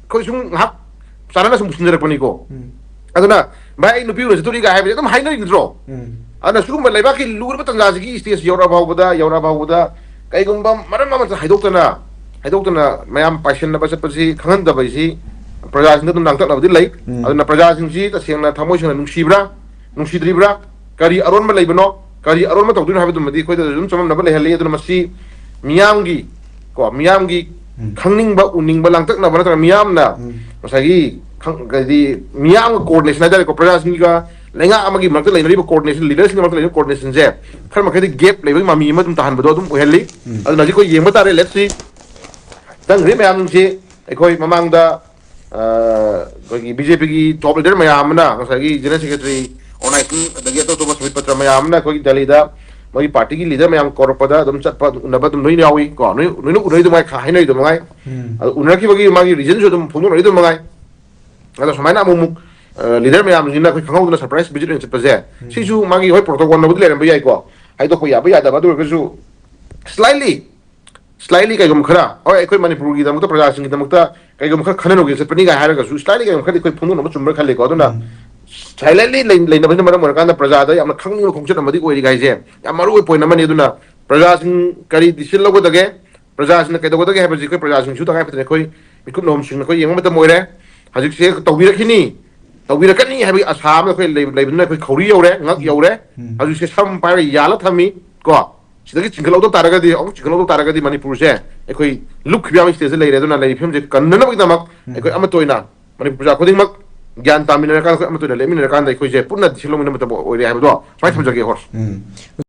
ꯑꯩꯈꯣꯏ ꯁꯨꯝ ꯉꯥꯏꯍꯥꯛ ꯆꯥꯟꯅꯅ ꯁꯨꯝ ꯄꯨꯁꯤꯟꯖꯔꯛꯄꯅꯤꯀꯣ꯫ ꯎꯝ꯫ ꯑꯗꯨꯅ "ꯚꯥꯏ, ꯑꯩ ꯅꯨꯄꯤ ꯎꯅ ꯆꯠꯇꯣꯔꯤ" ꯀꯥꯏ ꯍꯥꯏꯕꯁꯦ ꯑꯗꯨꯝ ꯍꯥꯏꯅꯔꯤ ꯅꯠꯇ꯭ꯔꯣ? ꯎꯝ꯫ ꯑꯗꯨꯅ ꯁꯤꯒꯨꯝꯕ ꯂꯩꯕꯥꯛꯀꯤ ꯂꯨꯔꯕ ꯇꯥꯟꯖꯥꯁꯤꯒꯤ ꯁ꯭ꯇꯦꯖ ꯌꯧꯔꯛꯑ ꯐꯥꯎꯕꯗ, ꯌꯧꯔꯛꯑ ꯐꯥꯎꯕꯗ ꯀꯩꯒꯨꯝꯕ ꯃꯔꯝ ꯑꯃꯠꯇ ꯍꯥꯏꯗꯣꯛꯇꯅ, ꯍꯥꯏꯗꯣꯛꯇꯅ ꯃꯌꯥꯝ ꯄꯥꯏꯁꯤꯟꯅꯕ ꯆꯠꯄꯁꯤ ꯈꯪꯍꯟꯗꯕ ꯍꯥꯏꯁꯤ ꯄ꯭ꯔꯖꯥꯁꯤꯡꯗ ꯑꯗꯨꯝ ꯂꯥꯡꯇꯛꯅꯕꯗꯤ ꯂꯩ꯫ ꯎꯝ꯫ ꯑꯗꯨꯅ ꯄ꯭ꯔꯖꯥꯁꯤꯡꯁꯤ ꯇꯁꯦꯡꯅ ꯊꯃꯣꯏ ꯁꯦꯡꯅ ꯅꯨꯡꯁꯤꯕ꯭ꯔꯥ, ꯅꯨꯡꯁꯤꯗ꯭ꯔꯤꯕ꯭ꯔꯥ, ꯀꯔꯤ ꯑꯔꯣꯟꯕ ꯂꯩꯕꯅꯣ, ꯀꯔꯤ ꯑꯔꯣꯟꯕ ꯇꯧꯗꯣꯏꯅꯣ ꯍꯥꯏꯕꯗꯨꯃꯗꯤ ꯑꯩꯈꯣꯏꯗ ꯑꯗꯨꯝ ꯆꯃꯝꯅꯕ ꯂꯩꯍꯜꯂꯤ꯫ ꯑꯗꯨꯅ ꯃꯁꯤ ꯃꯤꯌꯥꯝꯒꯤ, ꯀꯣ, ꯃꯤꯌꯥꯝꯒꯤ ꯎꯝ, ꯈꯪꯅꯤꯡꯕ, ꯎꯅꯤꯡꯕ, ꯂꯥꯡꯇꯛꯅꯕ ꯅꯠꯇ꯭ꯔꯒ ꯃꯤꯌꯥꯝꯅ ꯎꯝ, ꯉꯁꯥꯏꯒꯤ ꯈꯪ-, ꯍꯥꯏꯗꯤ ꯃꯤꯌꯥꯝꯒ ꯀꯣꯑꯣꯔꯗꯤꯅꯦꯁꯟ ꯍꯥꯏꯇꯥꯔꯦꯀꯣ, ꯄ꯭ꯔꯖꯥꯁꯤꯡꯒ ꯂꯩꯉꯥꯛ ꯑꯃꯒꯤ ꯃꯔꯛꯇ ꯂꯩꯅꯔꯤꯕ ꯀꯣꯑꯣꯔꯗꯤꯅꯦꯁꯟ, ꯂꯤꯗꯔꯁꯤꯡꯒꯤ ꯃꯔꯛꯇ ꯂꯩꯅꯔꯤꯕ ꯀꯣꯑꯣꯔꯗꯤꯅꯦꯁꯟꯁꯦ ꯈꯔ ꯃꯈꯩꯗꯤ ꯒꯦꯞ ꯂꯩꯕꯒꯤ ꯃꯃꯤ ꯑꯃ ꯑꯗꯨꯝ ꯇꯥꯍꯟꯕꯗꯣ ꯑꯗꯨꯝ ꯑꯣꯏꯍꯜꯂꯤ꯫ ꯎꯝ꯫ ꯑꯗꯨꯅ ꯍꯧꯖꯤꯛ ꯑꯩꯈꯣꯏ ꯌꯦꯡꯕ ꯇꯥꯔꯦ, ꯂꯦꯠꯁ ꯁꯤ꯫ ꯆꯪꯈ꯭ꯔꯤꯕ ꯃꯌꯥꯝꯁꯤ ꯑꯩꯈꯣꯏ ꯃꯃꯥꯡꯗ, ꯑ, ꯑꯩꯈꯣꯏꯒꯤ ꯕꯤ ꯖꯦ ꯄꯤꯒꯤ ꯇꯣꯞ ꯂꯤꯗꯔ ꯃꯌꯥꯝ ꯑꯃꯅ, ꯉꯁꯥꯏꯒꯤ ꯖꯦꯅꯔꯦꯜ ꯁꯦꯀ꯭ꯔꯦꯇꯔꯤ, ꯑꯣꯔꯒꯅꯥꯏꯖꯤꯡ, ꯑꯗꯒꯤ ꯑꯇꯣꯞ ꯑꯇꯣꯞꯄ ꯁꯃꯤꯠ ꯄꯇ꯭ꯔ ꯃꯌꯥꯝ ꯑꯃꯅ ꯑꯩꯈꯣꯏꯒꯤ ꯗꯦꯜꯂꯤꯗ ꯃꯣꯏꯒꯤ ꯄꯥꯔꯇꯤꯒꯤ ꯂꯤꯗꯔ ꯃꯌꯥꯝ ꯀꯧꯔꯛꯄꯗ ꯑꯗꯨꯝ ꯆꯠꯄ, ꯑꯗꯨꯝ ꯎꯅꯕ ꯑꯗꯨꯝ ꯂꯣꯏ ꯌꯥꯎꯏ ꯀꯣ꯫ ꯅꯣꯏ, ꯅꯣꯏꯅ ꯎꯅꯔꯤꯗꯨ ꯃꯉꯥꯏ, ꯈ-, ꯍꯥꯏꯅꯔꯤꯗꯨ ꯃꯉꯥꯏ꯫ ꯎꯝ꯫ ꯑꯗꯨ ꯎꯅꯔꯛꯈꯤꯕꯒꯤ ꯃꯥꯒꯤ ꯔꯤꯖꯟꯁꯨ ꯑꯗꯨꯝ ꯐꯣꯡꯗꯣꯛꯅꯔꯤꯗꯨ ꯃꯉꯥꯏ꯫ ꯑꯗꯣ ꯁꯨꯃꯥꯏꯅ ꯑꯃꯨꯛ ꯑꯃꯨꯛ, ꯑ, ꯂꯤꯗꯔ ꯃꯌꯥꯝꯁꯤꯅ ꯑꯩꯈꯣꯏ ꯈꯪꯍꯧꯗꯅ ꯁꯔꯄ꯭ꯔꯥꯏꯁ ꯚꯤꯖꯤꯠ ꯑꯣꯏꯅ ꯆꯠꯄꯁꯦ, ꯎꯝ, ꯁꯤꯁꯨ ꯃꯥꯒꯤ ꯍꯣꯏ ꯄ꯭ꯔꯣꯇꯣꯀꯣꯜꯅꯕꯨꯗꯤ ꯂꯩꯔꯝꯕ ꯌꯥꯏꯀꯣ, ꯍꯥꯏꯗꯣꯛꯄ ꯌꯥꯕ ꯌꯥꯗꯕ, ꯑꯗꯨ ꯑꯣꯏꯔꯒꯁꯨ ꯁ꯭ꯂꯥꯏꯠꯂꯤ, ꯁ꯭ꯂꯥꯏꯠꯂꯤ ꯀꯩꯒꯨꯝꯕ ꯈꯔ, ꯍꯣꯏ, ꯑꯩꯈꯣꯏ ꯃꯅꯤꯄꯨꯔꯒꯤꯗꯃꯛꯇ, ꯄ꯭ꯔꯖꯥꯁꯤꯡꯒꯤꯗꯃꯛꯇ ꯀꯩꯒꯨꯝꯕ ꯈꯔ ꯈꯟꯅꯔꯨꯒꯦ ꯆꯠꯄꯅꯤ ꯀꯥꯏ ꯍꯥꯏꯔꯒꯁꯨ, ꯁ꯭ꯂꯥꯏꯠꯂꯤ ꯀꯩꯒꯨꯝꯕ ꯈꯔꯗꯤ ꯑꯩꯈꯣꯏ ꯐꯣꯡꯗꯣꯛꯅꯕ ꯆꯨꯝꯕ꯭ꯔꯥ ꯈꯜꯂꯤꯀꯣ꯫ ꯑꯗꯨꯅ ꯎꯝ, ꯁꯥꯏꯂꯦꯟꯂꯤ ꯂꯩ-, ꯂꯩꯅꯕꯁꯤꯅ ꯃꯔꯝ ꯑꯣꯏꯔꯀꯥꯟꯗ ꯄ꯭ꯔꯖꯥꯗ ꯌꯥꯝꯅ ꯈꯪꯅꯤꯡꯕ ꯈꯣꯡꯆꯠ ꯑꯃꯗꯤ ꯑꯣꯏꯔꯤ ꯍꯥꯏꯁꯦ ꯌꯥꯝ ꯃꯔꯨ ꯑꯣꯏꯕ ꯄꯣꯏꯟ ꯑꯃꯅꯤ꯫ ꯑꯗꯨꯅ ꯄ꯭ꯔꯖꯥꯁꯤꯡ ꯀꯔꯤ ꯗꯤꯁꯤꯖꯟ ꯂꯧꯒꯗꯒꯦ, ꯄ꯭ꯔꯖꯥꯁꯤꯡꯅ ꯀꯩꯗꯧꯒꯗꯒꯦ ꯍꯥꯏꯕꯁꯤ ꯑꯩꯈꯣꯏ ꯄ꯭ꯔꯖꯥꯁꯤꯡꯁꯨ ꯇꯉꯥꯏ ꯐꯗꯅ ꯑꯩꯈꯣꯏ ꯃꯤꯀꯨꯞ ꯅꯍꯨꯝꯁꯤꯡꯅ ꯑꯩꯈꯣꯏ ꯌꯦꯡꯕ ꯃꯇꯝ ꯑꯣꯏꯔꯦ꯫ ꯍꯧꯖꯤꯛꯁꯦ ꯇꯧꯕꯤꯔꯛꯈꯤꯅꯤ, ꯇꯧꯕꯤꯔꯛꯀꯅꯤ ꯍꯥꯏꯕꯒꯤ ꯑꯁꯥ ꯑꯃ ꯑꯩꯈꯣꯏ ꯂꯩ-, ꯂꯩꯕꯅꯤꯅ ꯑꯩꯈꯣꯏ ꯈꯧꯔꯤ ꯌꯧꯔꯦ, ꯉꯛ ꯌꯧꯔꯦ꯫ ꯎꯝ꯫ ꯍꯧꯖꯤꯛꯁꯦ ꯁꯝ ꯄꯥꯏꯔꯒ ꯌꯥꯜꯂ ꯊꯝꯃꯤ ꯀꯣ꯫ ꯁꯤꯗꯒꯤ ꯆꯤꯡꯈꯠꯍꯧꯗ ꯇꯥꯔꯒꯗꯤ, ꯑꯃꯨꯛ ꯆꯤꯡꯈꯠꯍꯧꯗ ꯇꯥꯔꯒꯗꯤ ꯃꯅꯤꯄꯨꯔꯁꯦ ꯑꯩꯈꯣꯏ ꯂꯨꯞꯈꯤꯕ ꯌꯥꯕꯒꯤ ꯁ꯭ꯇꯦꯖꯇ ꯂꯩꯔꯦ꯫ ꯑꯗꯨꯅ ꯂꯩꯔꯤꯕ ꯐꯤꯕꯝꯁꯦ ꯀꯟꯅꯅꯕꯒꯤꯗꯃꯛ ꯑꯩꯈꯣꯏ ꯑꯃꯠꯇ ꯑꯣꯏꯅ, ꯃꯅꯤꯄꯨꯔ ꯄ꯭ꯔꯖꯥ ꯈꯨꯗꯤꯡꯃꯛ ꯒ꯭ꯌꯥꯟ ꯇꯥꯃꯤꯟꯅꯔꯀꯥꯟꯗ, ꯑꯩꯈꯣꯏ ꯑꯃꯠꯇ ꯑꯣꯏꯅ ꯂꯦꯞꯃꯤꯟꯅꯔꯀꯥꯟꯗ ꯑꯩꯈꯣꯏꯁꯦ ꯄꯨꯟꯅ decision ꯂꯧꯃꯤꯟꯅꯕ ꯃꯇꯝ ꯑꯣꯏꯔꯦ ꯍꯥꯏꯕꯗꯣ ꯁꯨꯃꯥꯏꯅ ꯊꯝꯖꯒꯦ, ꯍꯣꯁ꯫ ꯎꯝ꯫